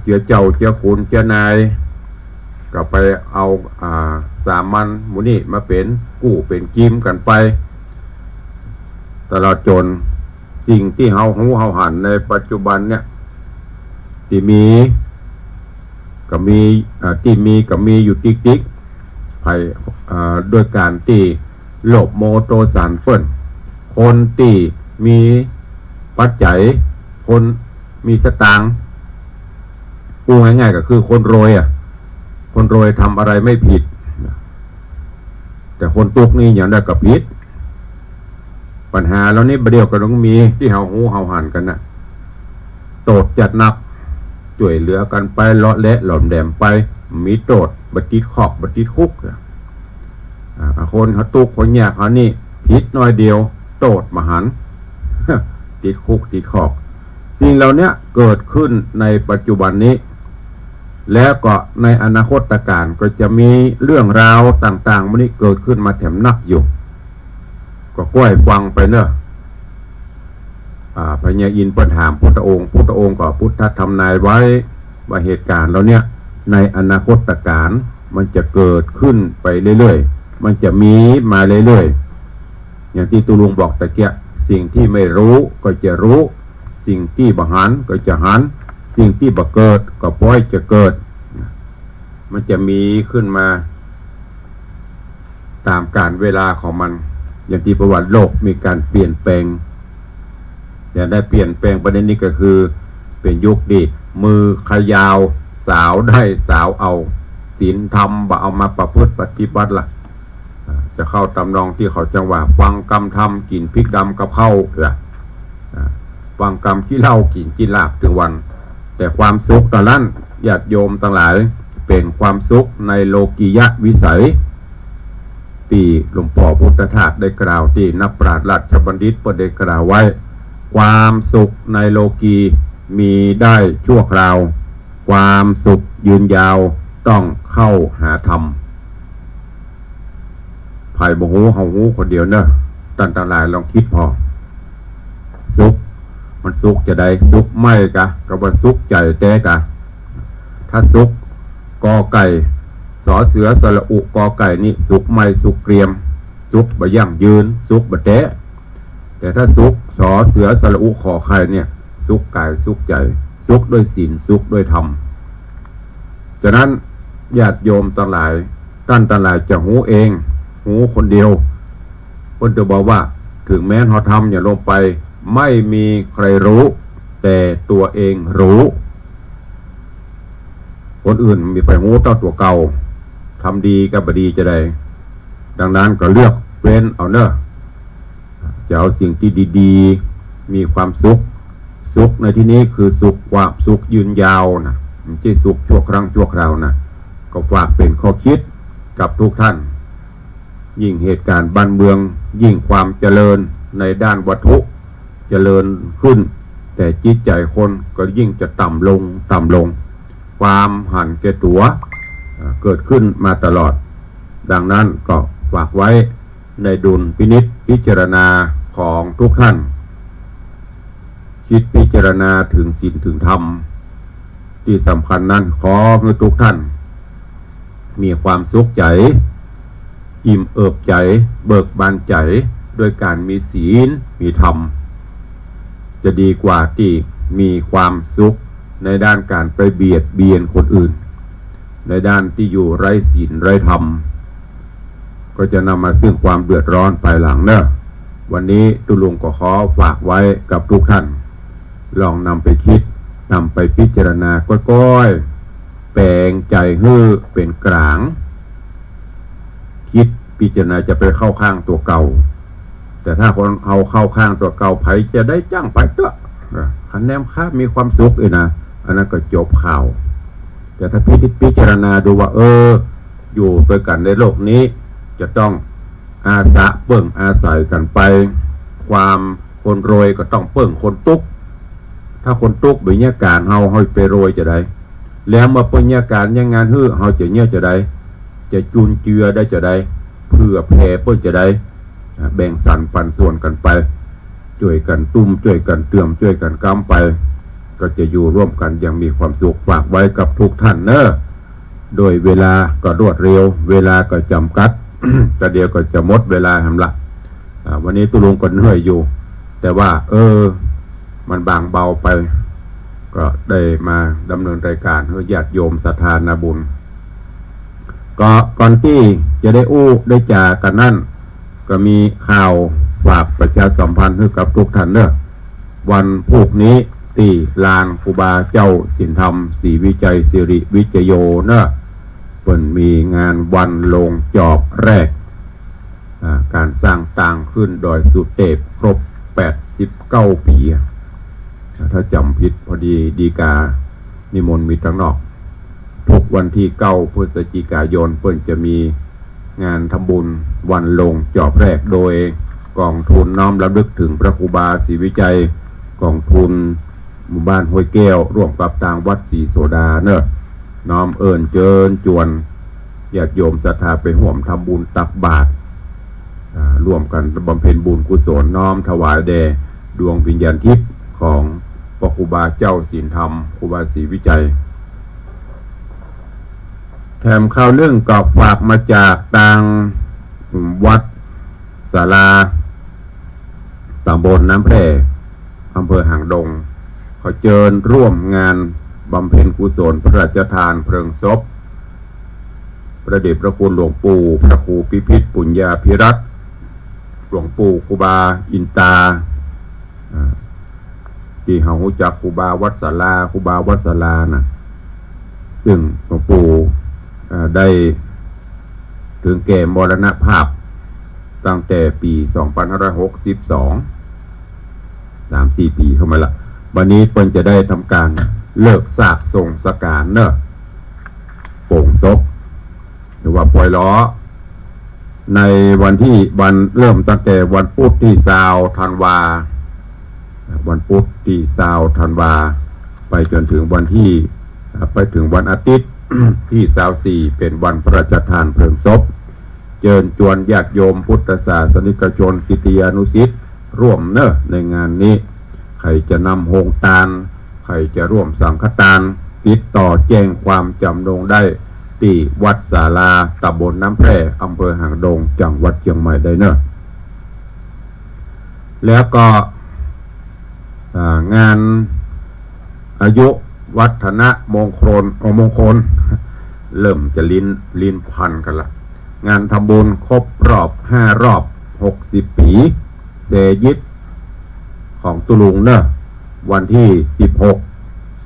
เจือเจ้าเจือขุนเจือนาย ก็ไปเอา อ่า สามัญหมู่นี้มาเป๋นกู้เป๋นกิมกั๋นไป ตลอดจ๋นสิ่งตี้เฮาฮู้เฮาหันในปัจจุบันเนี่ย ตี้มีก็มี อ่า ตี้มีก็มีอยู่ติ๊กๆ ไป อ่า ด้วยก๋านตี้โลภโมโทสันเปิ้น คนตี้มีปัจจัย คนมีสตางค์ พูดง่ายๆ ก็คือคนรวยอะ คนรวยทำอะไรไม่ผิด แต่คนตุ๊กข์นี่อย่างใดก็ผิด ปัญหาเหล่านี้บ่าเดี่ยวก็ต้องมีตี้เฮาฮู้เฮาหันกั๋นนะ โต้ษจัดหนัก จ้วยเหลือกั๋นไป เลาะแหละหล่อมแหลมไป มีโต้ษ บ่ติดคอก บ่ติดคุก อ่า คนเฮาตุ๊กข์คนยากเฮานี่ ผิดหน้อยเดียว โต้ษบ่หัน ติดคุกติดคอก สิ่งเหล่าเนี้ยเกิดขึ้นในปัจจุบันนี้ แล้วก็ในอนาคตกาลก็จะมีเรื่องราวต่างๆ หมู่นี้เกิดขึ้นมาแถมนักอยู่ ก็ก้อยฟังไปเนาะ อ่า พญาอินทร์เปิ้นถามพุทธองค์ พุทธองค์ก็พุทธทำนายไว้ว่าเหตุก๋ารณ์เหล่าเนี้ยในอนาคตกาลมันจะเกิดขึ้นไปเรื่อยๆ มันจะมีมาเรื่อยๆ อย่างตี้ตุ๊ลุงบอกตะเกียะ สิ่งตี้ไม่ฮู้ก็จะฮู้ สิ่งตี้บ่หันก็จะหัน สิ่งตี้บ่เกิดก็ป้อยจะเกิด มันจะมีขึ้นมาต๋ามกาลเวลาของมัน อย่างตี้ประวัติโลกมีก๋านเปลี่ยนแปลง แต่ได้เปลี่ยนแปลงไปในนี้ก็คือ เป๋นยุคตี้มือใครยาว สาวได้สาวเอา ศีลธรรมบ่เอามาประพฤติปฏิบัติละ อ่า จะเข้าทำนองตี้เขาจังว่า ฟังกำธรรม กิ๋นพริกดำกับข้าว เออ อ่า ฟังกำขี้เหล้า กิ๋นขี้ลาบตึงวัน แต่ความสุขต๋อนนั้น ญาติโยมตังหลาย เป๋นความสุขในโลกียวิสัย ตี้หลวงป้อพุทธทาสได้กล่าว ตี้นักปราชญ์ราชบัณฑิตเปิ้นได้กล่าวไว้ ความสุขในโลกีมีได้ชั่วคราว ความสุขยืนยาวต้องเข้าหาธรรม ใผบ่ฮู้ เฮาฮู้คนเดียวเนาะ ต้านตังหลายลองกึ๊ดผ่อ สุข มันสุขจาใด สุขไหมกา ก็บ่สุขใจ๋แต๊กา ถ้าสุข กอไก่ สอเสือสระอุ กอไก่นี่ สุขไหม สุขเกรียม สุขบ่ยั่งยืน สุขบ่แต๊ แต่ถ้าสุข สอเสือสระอุ ขอไข่เนี่ย สุขก๋ายสุขใจ๋ สุขด้วยศีล สุขด้วยธรรม ฉะนั้นญาติโยมตังหลาย ต้านตังหลายจะฮู้เอง ฮู้คนเดียว เปิ้นจะบอกว่า เถิงแม้นเฮาทำหยังลงไป ไม่มีใครฮู้ แต่ตั๋วเองฮู้ คนอื่นมีใผฮู้เต้าตั๋วเก่า ทำดีกับบ่ดีจาใด ดังนั้นก็เลือกเฟ้นเอาเนาะ จะเอาสิ่งตี้ดีๆ มีความสุข สุขในตี้นี้คือสุข ความสุขยืนยาวนะ บ่ใจ้สุขชั่วครั้งชั่วคราวนะ ก็ฝากเป๋นข้อคิดกับกู้ต้าน ยิ่งเหตุก๋ารณ์บ้านเมือง ยิ่งความเจริญในด้านวัตถุเจริญขึ้น แต่จิตใจ๋คนก็ยิ่งจะต่ำลง ต่ำลง ความหันแก่ตั๋ว เอ่อ เกิดขึ้นมาตลอด ดังนั้นก็ฝากไว้ในดุลพินิจพิจารณาของกู้ต้าน คิดพิจารณาเถิงศีลเถิงธรรม ตี้สำคัญนั้นขอหื้อกู้ต้าน มีความสุขใจ๋ อิ่มเอิบใจ๋ เบิกบานใจ๋ ด้วยก๋านมีศีล มีธรรม จะดีกว่าตี้มีความสุขในด้านก๋านไปเบียดเบียนคนอื่น ในด้านตี้อยู่ไร้ศีลไร้ธรรม ก็จะนำมาซึ่งความเดือดร้อนภายหลังเนาะ วันนี้ตุ๊ลุงก็ขอฝากไว้กับกู้ต้าน ลองนำไปคิด นำไปพิจารณาก้อยๆ แป๋งใจ๋หื้อเป๋นก๋าง คิดพิจารณาจะไปเข้าข้างตั๋วเก่า แต่ถ้าคนเฮาเข้าข้างตั๋วเก่า ใผจะได้จ้างไปเต๊อะ เออ คันแหนมข้ามีความสุขเองนะ อันนั้นก็จบข่าว แต่ถ้าพิจ- พิจารณาดูว่า เออ อยู่ตวยกั๋นในโลกนี้ จะต้องอาสาเปิ้งอาศัยกั๋นไป ความคนรวยก็ต้องเปิ้งคนตุ๊ก ถ้าคนตุ๊กบ่เยียะก๋านเฮา เฮาไปรวยจะใด แล้วเมื่อเปิ้นเยียะก๋านเยียะงานหื้อ เฮาจะเยียะจะใด จะจุนเจือได้จะใด เผื่อแผ่เปิ้นจะใด อ่า แบ่งสรรปันส่วนกั๋นไป จ้วยกั๋นตุ้ม จ้วยกั๋นเตื้อม จ้วยกั๋นก๊ำไป ก็จะอยู่ร่วมกั๋นอย่างมีความสุข ฝากไว้กับกู้ต้านเนาะ โดยเวลาก็รวดเร็ว เวลาก็จ๋ำกัด แต่เดี๋ยวก็จะหมดเวลาแหมละ อ่า วันนี้ตุ๊ลุงก็เหนื่อยอยู่ แต่ว่า เออ มันบางเบาไป ก็ได้มาดำเนินรายก๋านหื้อญาติโยมศรัทธานาบุญ ก็ก่อนตี้จะได้อู้ได้จ๋ากั๋นนั้น ก็มีข่าวฝากประชาสัมพันธ์หื้อกับกู้ต้านเนาะ วันพูกนี้ตี้ลานครูบาเจ้าศีลธรรม ศรีวิชัย สิริวิจโยเนาะ เปิ้นมีงานวันลงจอบแรก อ่า ก๋านสร้างตางขึ้นดอยสุเตปครบแปดสิบเก้าปี๋ อ่า ถ้าจ๋ำผิด พอดีดีกานิมนต์มีตังนอก ทุกวันตี้เก้าพฤศจิกายน เปิ้นจะมีงานทำบุญวันลงจอบแรก โดยก๋องทุนน้อมรำลึกเถิงพระครูบาศรีวิชัย ก๋องทุน หมู่บ้านห้วยแก้ว ร่วมกับตางวัดศรีโสดาเนาะ น้อมเอิ้นเจิญจวนญาติโยมศรัทธาไปฮ่วมทำบุญตักบาตร อ่า ร่วมกั๋นบำเพ็ญบุญกุศล น้อมถวายแด่ดวงวิญญาณทิพย์ของพระครูบาเจ้าศีลธรรม ครูบาศรีวิชัย แถมข่าวนึ่งก็ฝากมาจากตางวัดสารา ตำบลน้ำแพร่ อำเภอหางดง เขาเจิญร่วมงานบำเพ็ญกุศลพระราชทานเพลิงศพ พระเดชพระคุณหลวงปู่พระครูพิพิธปุญญาภิรัตน์ หลวงปู่ครูบาอินตา อ่า ตี้เฮาฮู้จักครูบาวัดสารา ครูบาวัดสาราน่ะ ซึ่งหลวงปู่ อ่า ได้เถิงแก่มรณภาพตั้งแต่ปี๋สองพันห้าร้อยหกสิบสอง สามสี่ปี๋เข้ามาละ บัดนี้เปิ้นจะได้ทำก๋านเลิกซากส่งสก๋านเนาะ โป่งศพ หรือว่าปล่อยเลาะ ในวันตี้ วันเริ่มตั้งแต่วันพุธตี้ซาวธันวา วันพุธตี้ซาวธันวา ไปจ๋นเถิงวันตี้ ไปเถิงวันอาทิตย์ตี้ซาวสี่ เป๋นวันพระราชทานเพลิงศพ เจิญจวนญาติโยมพุทธศาสนิกชน ศิษยานุศิษย์ ร่วมเนาะในงานนี้ ใผจะนำโฮงตาน ใผจะร่วมสังฆตาน ติดต่อแจ้งความจ๋ำนงได้ตี้วัดสารา ตำบลน้ำแพร่ อำเภอหางดง จังหวัดเจียงใหม่ได้เนาะ แล้วก็ อ่า งานอายุวัฒนมงคล เอ่อ มงคล เริ่มจะลิ้น ลิ้นพันกั๋นละ งานทำบุญครบรอบห้ารอบหกสิบปี๋ เซยิตของตุ๊ลุงเนาะ วันตี้สิบหก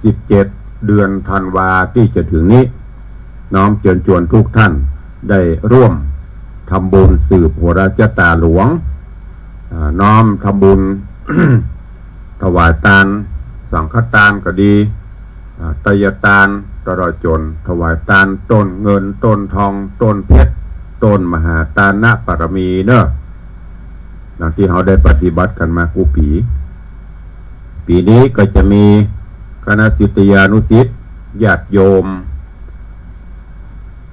สิบเจ็ด เดือนธันวาตี้จะเถิงนี้ น้อมเจิญจวนกู้ต้านได้ร่วมทำบุญสืบหัวราชะต๋าหลวง อ่า น้อมทำบุญ ถวายตาน สังฆตานก็ดี อ่า ไตยตาน ตลอดจ๋นถวายตาน ต้นเงิน ต้นทอง ต้นเพชร ต้นมหาตานะปารมีเนาะ ดังตี้เฮาได้ปฏิบัติกั๋นมากู้ปี๋ ปี๋นี้ก็จะมีคณะศิษยานุศิษย์ ญาติโยม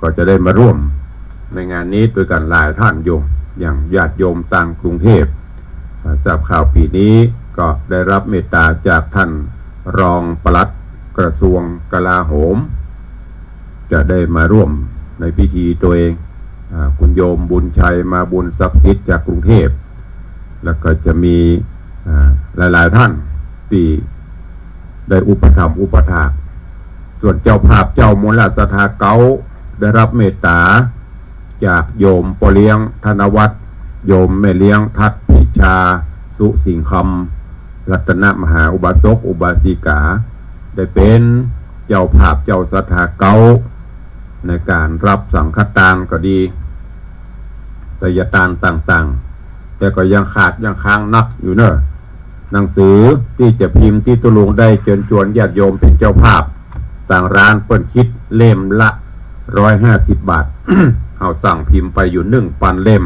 ก็จะได้มาร่วมในงานนี้ตวยกั๋นหลายต้านอยู่ อย่างญาติโยมตางกรุงเทพฯ อ่า ทราบข่าวปี๋นี้ก็ได้รับเมตต๋าจากต้านรองปลัดกระทรวงกลาโหม จะได้มาร่วมในพิธีตวย อ่า คุณโยมบุญชัยมาบุญศักดิ์สิทธิ์จากกรุงเทพฯ แล้วก็จะมี อ่า หลายๆ ต้านตี้ได้อุปถัมภ์อุปถาก ส่วนเจ้าภาพเจ้ามูลศรัทธาเก๊า ได้รับเมตต๋าจากโยมป้อเลี้ยงธนวัฒน์ โยมแม่เลี้ยงทัศน์พิชา สุสิงห์คำ รัตนมหาอุบาสกอุบาสิกา ได้เป๋นเจ้าภาพเจ้าศรัทธาเก๊า ในก๋านรับสังฆตานก็ดี ไตยตานต่างๆ แต่ก็ยังขาดยังค้างนักอยู่เนาะ หนังสือตี้จะพิมพ์ตี้ตุ๊ลุงได้เจิญจวนญาติโยมเป๋นเจ้าภาพ ตางร้านเปิ้นคิดเล่มละร้อยห้าสิบบาท เฮาสั่งพิมพ์ไปอยู่หนึ่งปันเล่ม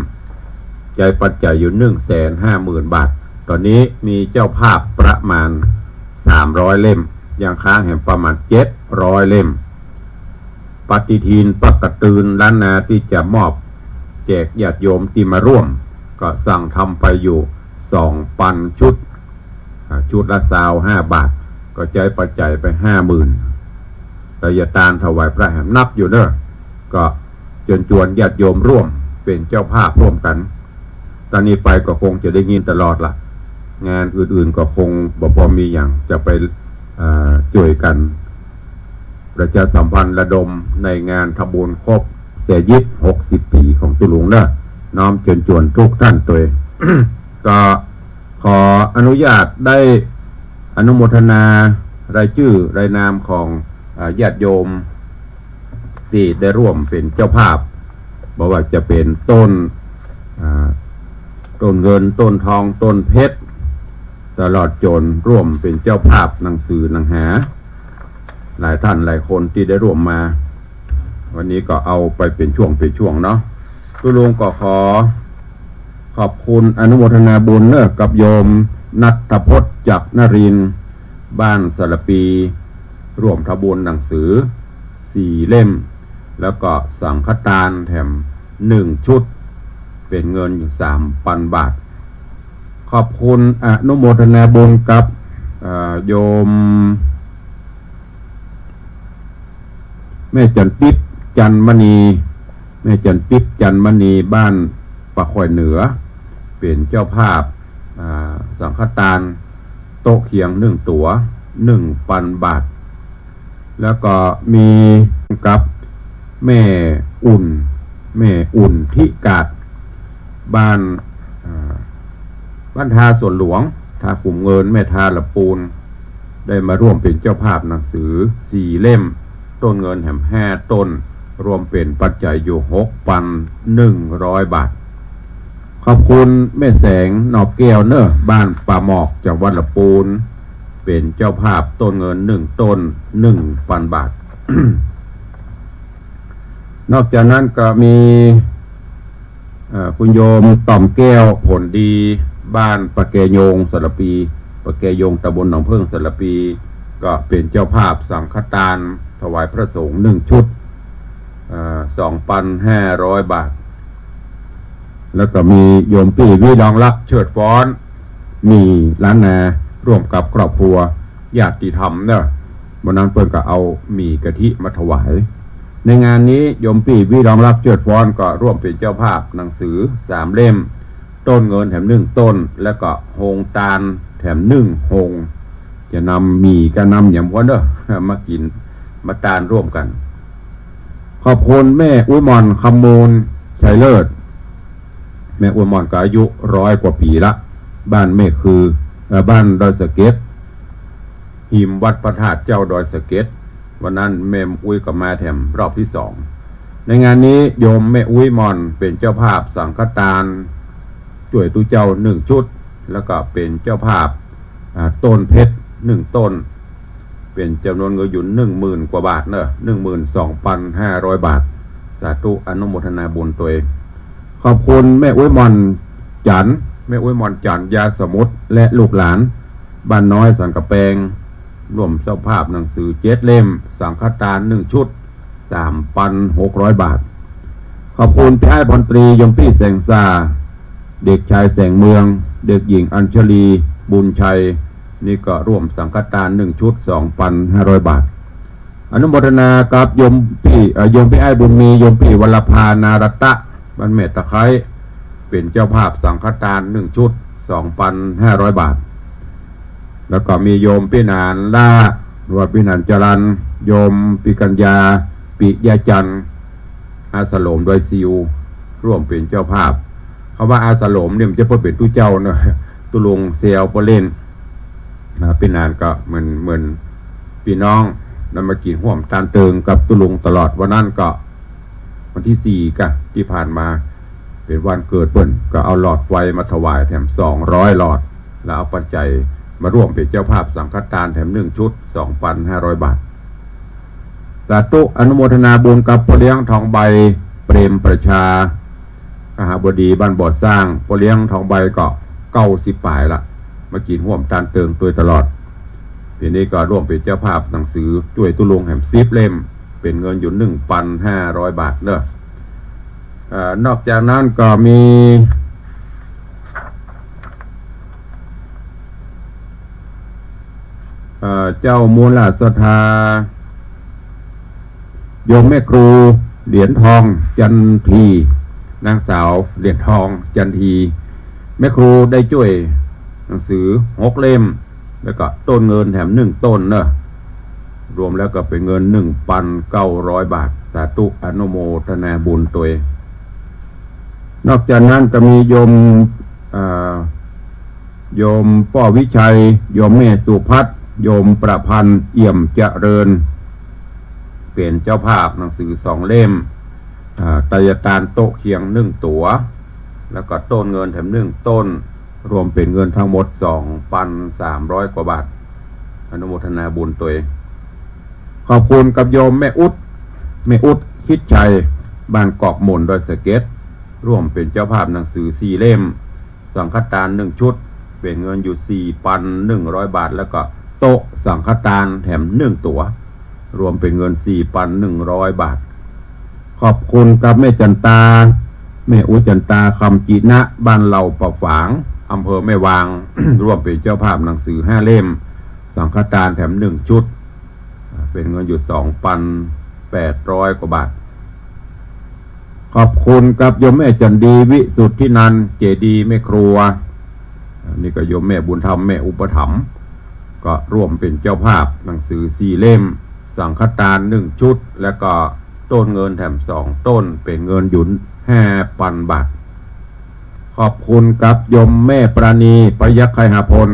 ใจ๊ปัจจัยอยู่หนึ่งแสนห้าหมื่นบาท ต๋อนนี้มีเจ้าภาพประมาณสามร้อยเล่ม ยังค้างแหมประมาณเจ็ดร้อยเล่ม ปฏิทินปักกะตืนล้านนาตี้จะมอบแจกญาติโยมตี้มาร่วม ก็สั่งทำไปอยู่สองปันชุด อ่า ชุดละซาวห้าบาท ก็ใจ๊ปัจจัยไปห้าหมื่น ไตยตานถวายพระแหมนักอยู่เนาะ ก็เจิญจวนญาติโยมร่วมเป๋นเจ้าภาพร่วมกั๋น ต๋อนนี้ไปก็คงจะได้ยินตลอดละ งานอื่นๆ ก็คงบ่ปอมีหยังจะไป อ่า จ้วยกั๋น ประชาสัมพันธ์ระดมในงานทำบุญครบเสยยิบหกสิบปี๋ของตุ๊ลุงเนาะ น้อมเจิญจวนกู้ต้านตวย ก็ขออนุญาตได้อนุโมทนารายจื้อรายนามของ อ่า ญาติโยม ตี้ได้ร่วมเป๋นเจ้าภาพ บ่ว่าจะเป๋นต้น อ่า ต้นเงิน ต้นทอง ต้นเพชร ตลอดจ๋นร่วมเป๋นเจ้าภาพหนังสือหนังหา หลายต้านหลายคนตี้ได้ร่วมมา วันนี้ก็เอาไปเป๋นช่วงเป๋นช่วงเนาะ ตุ๊ลุงก็ขอขอบคุณอนุโมทนาบุญเนาะ กับโยมณัฐพจน์ จักรนรินทร์ บ้านสารปี ร่วมทำบุญหนังสือสี่เล่ม แล้วก็สังฆตานแถมหนึ่งชุด เป๋นเงินอยู่สามปันบาท ขอบคุณอนุโมทนาบุญกับ เอ่อ โยม แม่จันติ๊บ จันมณี แม่จันติ๊บ จันมณี บ้านป่าค่อยเหนือ เป๋นเจ้าภาพ อ่า สังฆตานโต๊ะเคียงหนึ่งตั๋ว หนึ่งปันบาท แล้วก็มีกับแม่อุ่น แม่อุ่นทิกาด บ้าน อ่า บ้านท่าสวนหลวง ท่าขุมเงิน แม่ท่าละปูน ได้มาร่วมเป๋นเจ้าภาพหนังสือสี่เล่ม ต้นเงินแหมห้าต้น รวมเป๋นปัจจัยอยู่หกปันหนึ่งร้อยบาท ขอบคุณแม่แสง นอกแก้วเนาะ บ้านป่าหมอก จังหวัดละปูน เป๋นเจ้าภาพต้นเงินหนึ่งต้น หนึ่งปันบาท นอกจากนั้นก็มี เอ่อ คุณโยมต่อมแก้ว ผลดี บ้านป่าแกยง สารปี ป่าแกยง ตำบลหนองเพิ่ง สารปี ก็เป๋นเจ้าภาพสังฆตานถวายพระสงฆ์หนึ่งชุด เอ่อ สองปันห้าร้อยบาท แล้วก็มีโยมปี้วิรองรัก เชิดฟ้อน หมี่ล้านนา ร่วมกับครอบครัวญาติธรรมเนาะ วันนั้นเปิ้นก็เอาหมี่กะทิมาถวาย ในงานนี้โยมปี้วิรองรัก เชิดฟ้อน ก็ร่วมเป๋นเจ้าภาพหนังสือสามเล่ม ต้นเงินแถมหนึ่งต้น แล้วก็โฮงตานแถมหนึ่งโฮง จะนำหมี่กับนำหยังบ่เนาะ มากิ๋นมาตานร่วมกั๋น ขอบคุณแม่อุ๊ยหม่อน คำมูล ชัยเลิศ แม่อุ๊ยหม่อนก็อายุร้อยกว่าปี๋ละ บ้านแม่คือ เอ่อ บ้านดอยสะเก็ด ฮิมวัดพระธาตุเจ้าดอยสะเก็ด วันนั้นแม่อุ๊ยก็มาแถมรอบตี้สอง ในงานนี้โยมแม่อุ๊ยหม่อนเป๋นเจ้าภาพสังฆตานจ้วยตุ๊เจ้าหนึ่งชุด แล้วก็เป๋นเจ้าภาพ อ่า ต้นเพชรหนึ่งต้น เป๋นจ๋ำนวนเงินอยู่หนึ่งหมื่นกว่าบาทเนาะ หนึ่งหมื่นสองปันห้าร้อยบาท สาธุอนุโมทนาบุญตวย ขอบคุณแม่อุ๊ยหม่อนจันทร์ แม่อุ๊ยหม่อนจันทร์ ยาสมุทร และลูกหลาน บ้านน้อยสันก๋ำแปง ร่วมเจ้าภาพหนังสือเจ็ดเล่ม สังฆทานหนึ่งชุด สามปันหกร้อยบาท ขอบคุณพี่อ้ายพลตรี โยมปี้แสงสา เด็กชายแสงเมือง เด็กหญิงอัญชลี บุญชัย นี่ก็ร่วมสังฆทานหนึ่งชุด สองปันห้าร้อยบาท อนุโมทนากับโยมปี้ เอ่อ โยมปี้อ้ายบุญมี โยมปี้วรภา นารัตตะ บ้านแม่ตะไคร้ เป๋นเจ้าภาพสังฆทานหนึ่งชุด สองปันห้าร้อยบาท แล้วก็มีโยมปี้หนานล่า หรือว่าปี้หนานจรัญ โยมปี้กัญญา ปิยะจันทร์ อาสโลมดอยซิว ร่วมเป๋นเจ้าภาพ คำว่าอาสโลมเนี่ยมันจะเปิ้นเป๋นตุ๊เจ้าเนาะ ตุ๊ลุงแซวเปิ้นเล่น นะ ปี้หนานก็เหมือน เหมือนปี้น้อง แล้วมากิ๋นฮ่วมตานเติงกับตุ๊ลุงตลอด วันนั้นก็ วันตี้สี่กะ ตี้ผ่านมา เป๋นวันเกิดเปิ้น ก็เอาหลอดไฟมาถวายแถมสองร้อยหลอด แล้วเอาปัจจัยมาร่วมเป๋นเจ้าภาพสังฆทานแถมหนึ่งชุด สองปันห้าร้อยบาท สาธุอนุโมทนาบุญกับป้อเลี้ยงทองใบ เปรมประชา คหบดีบ้านบ่อสร้าง ป้อเลี้ยงทองใบก็เก้าสิบป๋ายละ มากิ๋นฮ่วมตานเติงตวยตลอด ปี๋นี้ก็ร่วมเป๋นเจ้าภาพหนังสือจ้วยตุ๊ลุงแหมสิบเล่ม เป๋นเงินอยู่หนึ่งปันห้าร้อยบาทเนาะ เอ่อ นอกจากนั้นก็มี เอ่อ เจ้ามูลศรัทธา โยมแม่ครูเหรียญทองจันที นางสาวเหรียญทองจันที แม่ครูได้จ้วยหนังสือหกเล่ม แล้วก็ต้นเงินแถมหนึ่งต้นเนาะ รวมแล้วก็เป๋นเงินหนึ่งปันเก้าร้อยบาท สาธุอนุโมทนาบุญตวย นอกจากนั้นก็มีโยม เอ่อ โยมป้อวิชัย โยมแม่สุพัฒน์ โยมประพันธ์ เอี่ยมเจริญ เป๋นเจ้าภาพหนังสือสองเล่ม อ่า ไตรยตาลโต๊ะเคียงหนึ่งตั๋ว แล้วก็ต้นเงินแถมหนึ่งต้น รวมเป๋นเงินทั้งหมดสองปันสามร้อยกว่าบาท อนุโมทนาบุญตวย ขอบคุณกับโยมแม่อุ๊ด แม่อุ๊ด คิดชัย บ้านกอกหม่น ดอยสะเก็ด ร่วมเป๋นเจ้าภาพหนังสือสี่เล่ม สังฆทานหนึ่งชุด เป๋นเงินอยู่สี่ปันหนึ่งร้อยบาท แล้วก็โต๊ะสังฆทานแถมหนึ่งตั๋ว รวมเป๋นเงินสี่ปันหนึ่งร้อยบาท ขอบคุณกับแม่จันตา แม่อุ๊ยจันตา คำจินะ บ้านเหล่าป่าฝาง อำเภอแม่วาง ร่วมเป๋นเจ้าภาพหนังสือห้าเล่ม สังฆทานแถมหนึ่งชุด อ่า เป๋นเงินอยู่สองปันแปดร้อยกว่าบาท ขอบคุณกับโยมแม่จันดี วิสุทธินันท์ เจดีย์แม่ครัว อ่า นี่ก็โยมแม่บุญธรรม แม่อุปถัมภ์ ก็ร่วมเป๋นเจ้าภาพหนังสือสี่เล่ม สังฆทานหนึ่งชุด แล้วก็ต้นเงินแถมสองต้น เป๋นเงินอยู่ห้าปันบาท ขอบคุณกับโยมแม่ปราณี พยัคฆไคหพล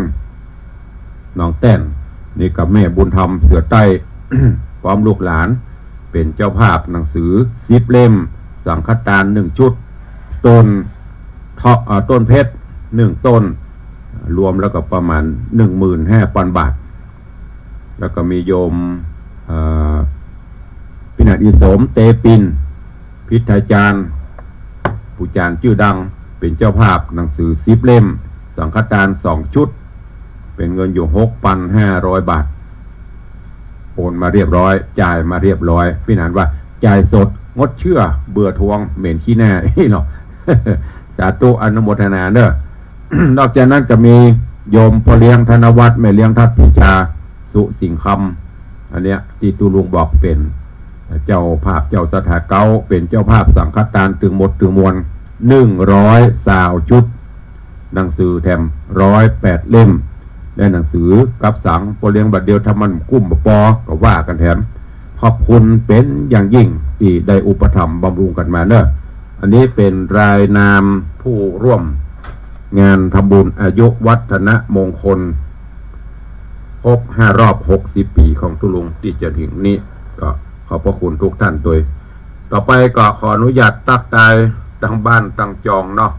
หนองแต้น นี่ก็แม่บุญธรรม เสือใต้ พร้อมลูกหลาน เป๋นเจ้าภาพหนังสือสิบเล่ม สังฆทานหนึ่งชุด ต้นเถาะ เอ่อ ต้นเพชรหนึ่งต้น รวมแล้วก็ประมาณหนึ่งหมื่นห้าปันบาท แล้วก็มีโยม เอ่อ พินัทอิสม เตปิน พิทยาจารย์ ผู้จารย์จื้อดัง เป๋นเจ้าภาพหนังสือสิบเล่ม สังฆทานสองชุด เป๋นเงินอยู่หกปันห้าร้อยบาท โอนมาเรียบร้อย จ่ายมาเรียบร้อย ปี้หนานว่า จ่ายสด งดเชื่อ เบื่อทวง เหม็นขี้หน้า เนาะ สาธุอนุโมทนาเนาะ นอกจากนั้นก็มีโยมป้อเลี้ยงธนวัฒน์ แม่เลี้ยงทัพทิชา สุสิงห์คำ อันเนี้ยตี้ตุ๊ลุงบอกเป๋นเจ้าภาพ เจ้าศรัทธาเก๊า เป๋นเจ้าภาพสังฆทานตึงหมดตึงมวล หนึ่งร้อยซาวชุด หนังสือแถมร้อยแปดเล่ม และหนังสือกับสัง ป้อเลี้ยงบัดเดียวถ้ามันกุ้มบ่ปอ ก็ว่ากั๋นแถม ขอบคุณเป๋นอย่างยิ่งตี้ได้อุปถัมภ์บำรุงกั๋นมาเนาะ อันนี้เป๋นรายนามผู้ร่วมงานทำบุญอายุวัฒนมงคล ครบห้ารอบหกสิบปี๋ของตุ๊ลุงตี้จะเถิงนี้ ก็ขอบพระคุณทุกท่านตวย ต่อไปก็ขออนุญาตตั๊กตายตังบ้านตังจองเนาะ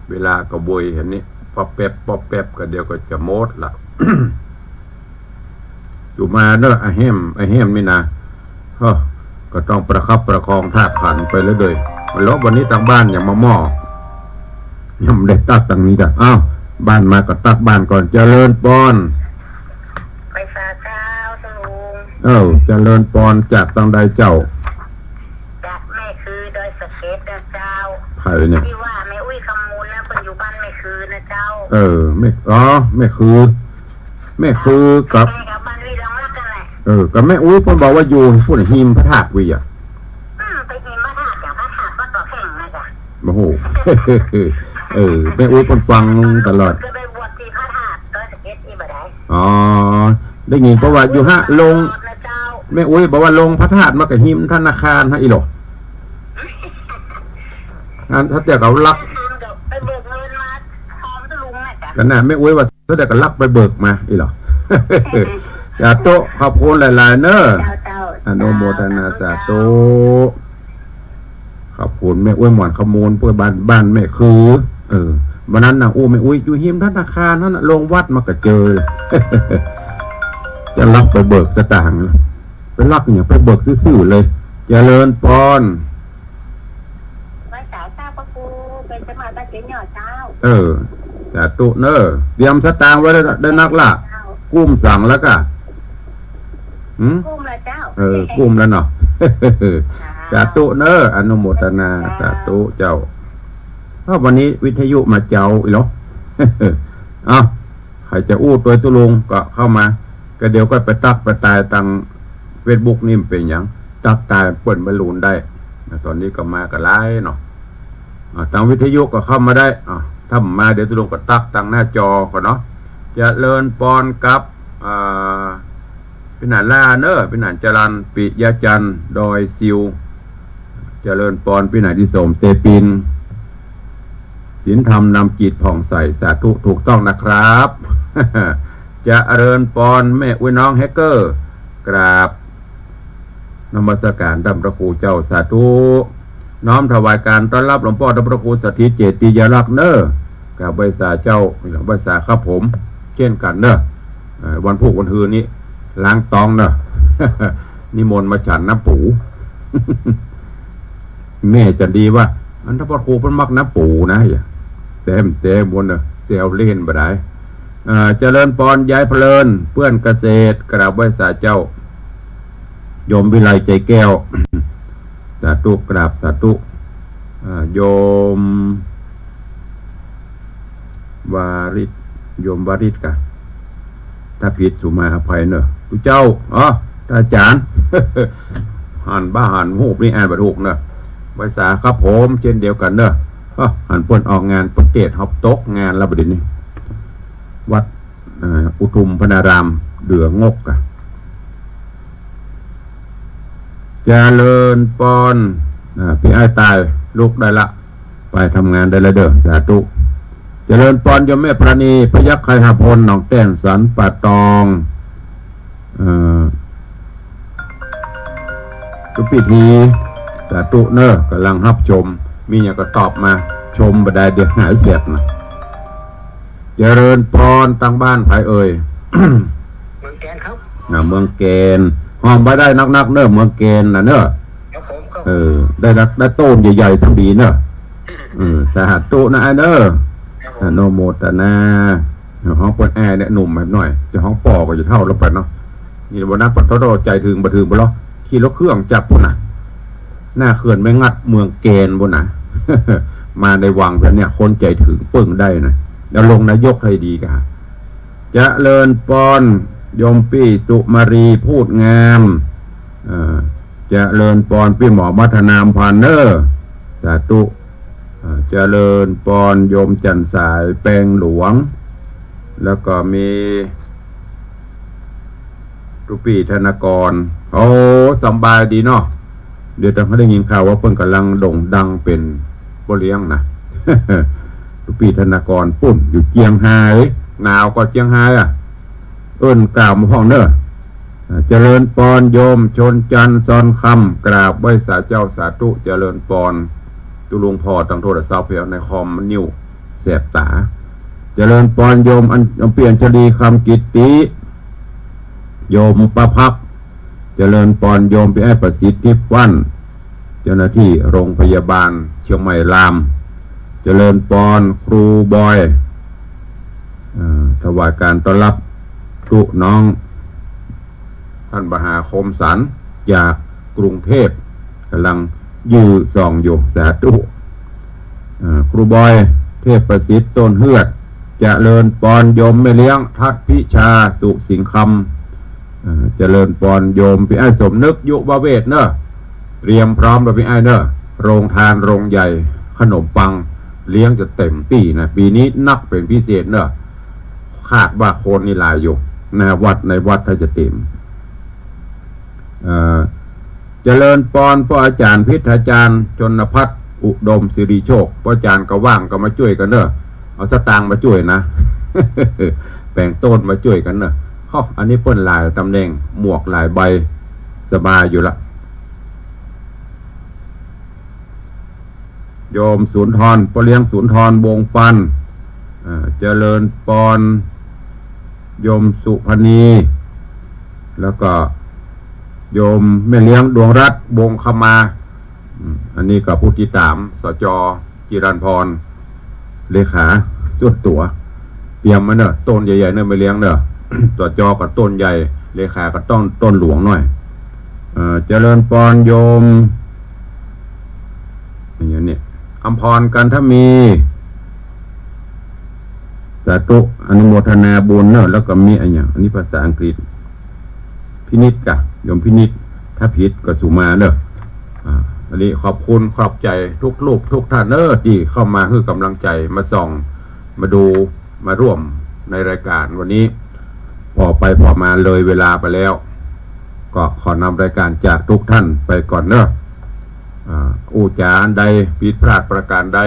เวลาก็บวยหั้นนี้ ป๊อบแป๊บป๊อบแป๊บก็เดี๋ยวก็จะหมดละ อยู่มาเนอะ อาแหม อาแหมนี่นะ เฮ้อ ก็ต้องประคับประคองธาตุขันธ์ไปเรื่อยๆ แล้ววันนี้ตางบ้านยังบ่มา ยังบ่ได้ตั๊กตางนี้จ้ะ อ้าว บ้านมาก็ตั๊กบ้านก่อน เจริญปอน ไหว้สาเจ้า เจ้าลุง เออ เจริญปอน จากตางใดเจ้า จากแม่คือดอยสะเก็ดนะเจ้า ใผเนี่ย ตี้ว่าแม่อุ๊ยคำมูลนะ เปิ้นอยู่บ้านแม่คือนะเจ้า เออ แม่ อ๋อ แม่คือ แม่คือกับ ใก้ๆ กับบ้านวีรองรักนั่นแหละ เออ กับแม่อุ๊ยเปิ้นบอกว่าอยู่ปุ้น ฮิมพระธาตุวีอะ อืม ไปฮิมพระธาตุ จากพระธาตุวัดบ่อแข้งนะจ๊ะ โอ้โห เออ แม่อุ๊ยเปิ้นฟังตลอด ก็ไปบวชตี้พระธาตุดอยสะเก็ดตี้บ่ได้ อ๋อ ได้ยินเพราะว่าอยู่ฮะ ลง นะเจ้า แม่อุ๊ยบอกว่าลงพระธาตุมากับฮิมธนาคารฮะ อีหลอ อันถ้าแต่เขาลัก ธนาคารก็ไปเบิกเงินมาพร้อมเจ้าลุงนะจ๊ะ กันน่ะ แม่อุ๊ยว่า แล้วเดี๋ยวก็ลักไปเบิกมา อีหลอ สาธุ ขอบคุณหลายๆ เนอะ เจ้า เจ้า อนุโมทนา สาธุ เจ้า ขอบคุณแม่อุ๊ยหมอนขมูล เปื้อบ้าน บ้านแม่คือ เออ วันนั้นน่ะ อู้ แม่อุ๊ยอยู่ฮิมธนาคารนั่นน่ะ ลงวัดมาก็เจอ จะลักไปเบิกสตางค์ ไปลักเนี่ย ไปเบิกซื่อๆ เลย เจริญปอน ไหว้สาเจ้าพระครู เป๋นสมาชิกเจ้า เออ สาธุเนอะ เตรียมสตางค์ไว้ได้ ได้นักละ เจ้า กุ้มสังแล้วกะ หืม กุ้มแล้วเจ้า เออ กุ้มแล้วเนาะ ค่ะ สาธุเนอะ อนุโมทนา เจ้า สาธุเจ้า เอ้า วันนี้วิทยุมาเจ้าอีกแล้ว เอ้า ใผจะอู้ตวยตุ๊ลุงก็เข้ามา ก็เดี๋ยวก็ไปตั๊กไปตายตางเฟซบุ๊กนี่มันเป๋นหยัง ตั๊กตายเปิ้นบรรลุได้นะ ตอนนี้ก็มาก็หลายเนาะ อ่า ตางวิทยุก็เข้ามาได้ อ่า ถ้าบ่มาเดี๋ยวตุ๊ลุงก็ตั๊กตางหน้าจอก่อนเนาะ เจริญปอนกับ อ่า ปี้หนานล่าเนอะ ปี้หนานจรัญ ปิยะจันทร์ ดอยซิว เจริญปอน ปี้หนานที่สม เตปิน ศีลธรรมนำจิตผ่องใส สาธุ ถูกต้องนะครับ เจริญปอน แม่อุ๊ยน้องแฮกเกอร์ กราบนมัสการต้านพระครูเจ้า สาธุ น้อมถวายการต้อนรับหลวงป้อต้านพระครูสถิตเจติยารักษ์เนอะ กราบไหว้สาเจ้า ไหว้สาครับผม เจ้นกั๋นเนอะ เอ่อ วันพูกวันฮือนี้ ล้างต๊องเนอะ นิมนต์มาฉันน้ำปู แม่จันดีว่า อันต้านพระครูเปิ้นมักน้ำปูนะ แต้มๆ บนเนอะ แซวเล่นบ่ได้ เอ่อ เจริญปอน ยายเพลิน เปื้อนเกษตร กราบไหว้สาเจ้า โยมวิไลใจแก้ว สาธุ กราบสาธุ เอ่อ โยม วาริศ โยมวาริศกะ ถ้าผิดสุมาอภัยเนอะ ตุ๊เจ้า อ๋อ ต้านอาจ๋ารย์ หันบ่หันฮูปนี่อ่านบ่ถูกเนอะ ไหว้สาครับผม เจ้นเดียวกั๋นเนอะ อ๋อ หันเปิ้นออกงาน เปิ้นเตรียมฮับตกงานแล้วบ่าดนี้ วัด เอ่อ อุทุมพนาราม เดืองกกะ เจริญปอน อ่า ปี้อ้ายตาย ลุกได้ละ ไปทำงานได้แล้วเด้อ สาธุ เจริญปอนโยมแม่ปราณี พยัคฆ์ไคหพล หนองแต้น สันป่าตอง เอ่อ ตุ๊ปี้ที สาธุเนอะ ก่ำลังฮับชม มีหยังก็ตอบมา ชมบ่ได้เดี๋ยวหายแสบนะ เจริญปอน ตางบ้านใผเอ่ย เมืองแกนครับ อ่า เมืองแกน ฮ้องบ่ได้นักๆ เนอะ เมืองแกนน่ะเนอะ ครับผม ครับ เออ ได้นัก ได้โต้นใหญ่ๆ สักทีเนอะ เออ สาธุนะอ้ายเนอะ ครับผม อนุโมทนา ฮ้องเปิ้นอ้ายเนี่ย หนุ่มหน่อย จะฮ้องป้อก็จะเฒ่าแล้วไปเนาะ นี่บ่นักปะโถ ใจ๋เถิงบ่เถิงบ่ลอ ขี่รถเครื่องจากปู้นน่ะ หน้าเขื่อนแม่งัด เมืองแกนปู้นน่ะ มาในวังแบบเนี้ย คนใจ๋เถิงเปิ้งได้นะ แล้วลงนายกให้ดีกะ เจริญปอน โยมปี้สุมารี พูดงาม เอ่อ เจริญปอน ปี้หมอมัทนามพันเนอร์ สาธุ เอ่อ เจริญปอน โยมจันทร์สาย แปงหลวง แล้วก็มี ตุ๊ปี้ธนากร โอ้ สำบายดีเนาะ เดี๋ยวต้องได้ยินข่าวว่าเปิ้นก่ำลังโด่งดังเป๋นป้อเลี้ยงนะ ตุ๊ปี้ธนากร ปู๊นอยู่เจียงฮาย หนาวก่อเจียงฮายอะ เอิ้นกล่าวมาพ่องเนอะ อ่า เจริญปอนโยมชนจันทร์ซอนคำ กราบไหว้สาเจ้า สาธุ เจริญปอน ตุ๊ลุงผ่อตางโทรศัพท์เหีย ในคอมมันนิ่ว แสบต๋า เจริญปอนโยมอัญ- อัญเปียญชลี คำกิตติ โยมประภัก เจริญปอนโยมปี้อ้ายประสิทธิ์ ทิพย์วัน เจ้าหน้าที่โรงพยาบาลเชียงใหม่ราม เจริญปอนครูบอย เอ่อ ถวายการต้อนรับตุ๊น้อง ท่านมหาคมสันต์จากกรุงเทพฯ ก่ำลังยื้อส่องอยู่ สาธุ อ่า ครูบอย เทพประสิทธิ์ ต้นเฮือด เจริญปอนโยมแม่เลี้ยง ทัศน์พิชา สุสิงห์คำ อ่า เจริญปอนโยมปี้อ้ายสมนึก ยุวเวชเนอะ เตรียมพร้อมแล้วปี้อ้ายเนอะ โรงทานโรงใหญ่ ขนมปัง เลี้ยงจะเต็มตี้นะ ปี๋นี้นักเป๋นพิเศษเนอะ คาดว่าคนนี่หลายอยู่ ในวัด ในวัดถ้าจะเต๋ม เอ่อ เจริญปอนป้ออาจ๋ารย์พิทยาจ๋ารย์ ชนภัทร อุดมสิริโชค ป้ออาจ๋ารย์ก็ว่างก็มาจ้วยกั๋นเนอะ เอาสตางค์มาจ้วยนะ แป๋งโต้นมาจ้วยกั๋นเนอะ เฮ้อ อันนี้เปิ้นหลายต๋ำแหน่ง หมวกหลายใบ สบายอยู่ละ โยมสุนทร ป้อเลี้ยงสุนทร วงศ์ปัน อ่า เจริญปอน โยมสุพรรณี แล้วก็โยมแม่เลี้ยงดวงรัตน์ วงศ์คมา อืม อันนี้ก็ผู้ติดต๋าม สจ จิรันพร เลขาส่วนตั๋ว เตรียมมาเนอะ ต้นใหญ่ๆ เนอะ แม่เลี้ยงเนอะ สจ ก็ต้นใหญ่ เลขาก็ต้น ต้นหลวงหน่อย เอ่อ เจริญปอนโยม อย่างนี้ อำพร กันทมี สาธุ อนุโมทนาบุญเนอะ แล้วก็มีอะหยัง อันนี้ภาษาอังกฤษ พินิจกะ โยมพินิจ ถ้าผิดก็สุมาเนอะ อ่า อันนี้ขอบคุณขอบใจ๋ทุกรูปทุกท่านเนอะ ตี้เข้ามาหื้อก๋ำลังใจ๋ มาส่อง มาดู มาร่วมในรายก๋านวันนี้ ผ่อไปผ่อมาเลยเวลาไปแล้ว ก็ขอนำรายก๋านจากทุกท่านไปก่อนเนอะ อ่า อู้จ๋าอันใดผิดพลาดประก๋านใด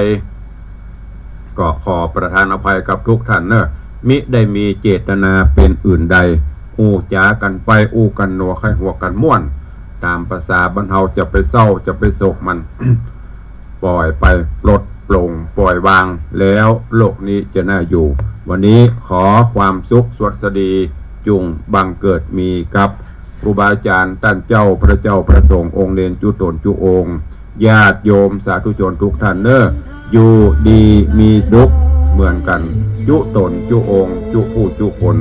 ก็ขอประทานอภัยกับทุกท่านเนอะ มิได้มีเจตนาเป๋นอื่นใด อู้จ๋ากั๋นไป อู้กั๋นหนัวใค่หัวกั๋นม่วน ต๋ามภาษาบ้านเฮา จะไปเศร้า จะไปโศกมัน ปล่อยไป ปลดปลง ปล่อยวาง แล้วโลกนี้จะน่าอยู่ วันนี้ขอความสุขสวัสดีจุ่งบังเกิดมีกับครูบาอาจ๋ารย์ต้านเจ้า พระเจ้า พระสงฆ์ องค์เณรจุ๊ต๋นจุ๊องค์ ญาติโยมสาธุชนทุกท่านเนอะ อยู่ดีมีสุขเหมือนกั๋น จุ๊ต๋นจุ๊องค์ จุ๊ผู้จุ๊คน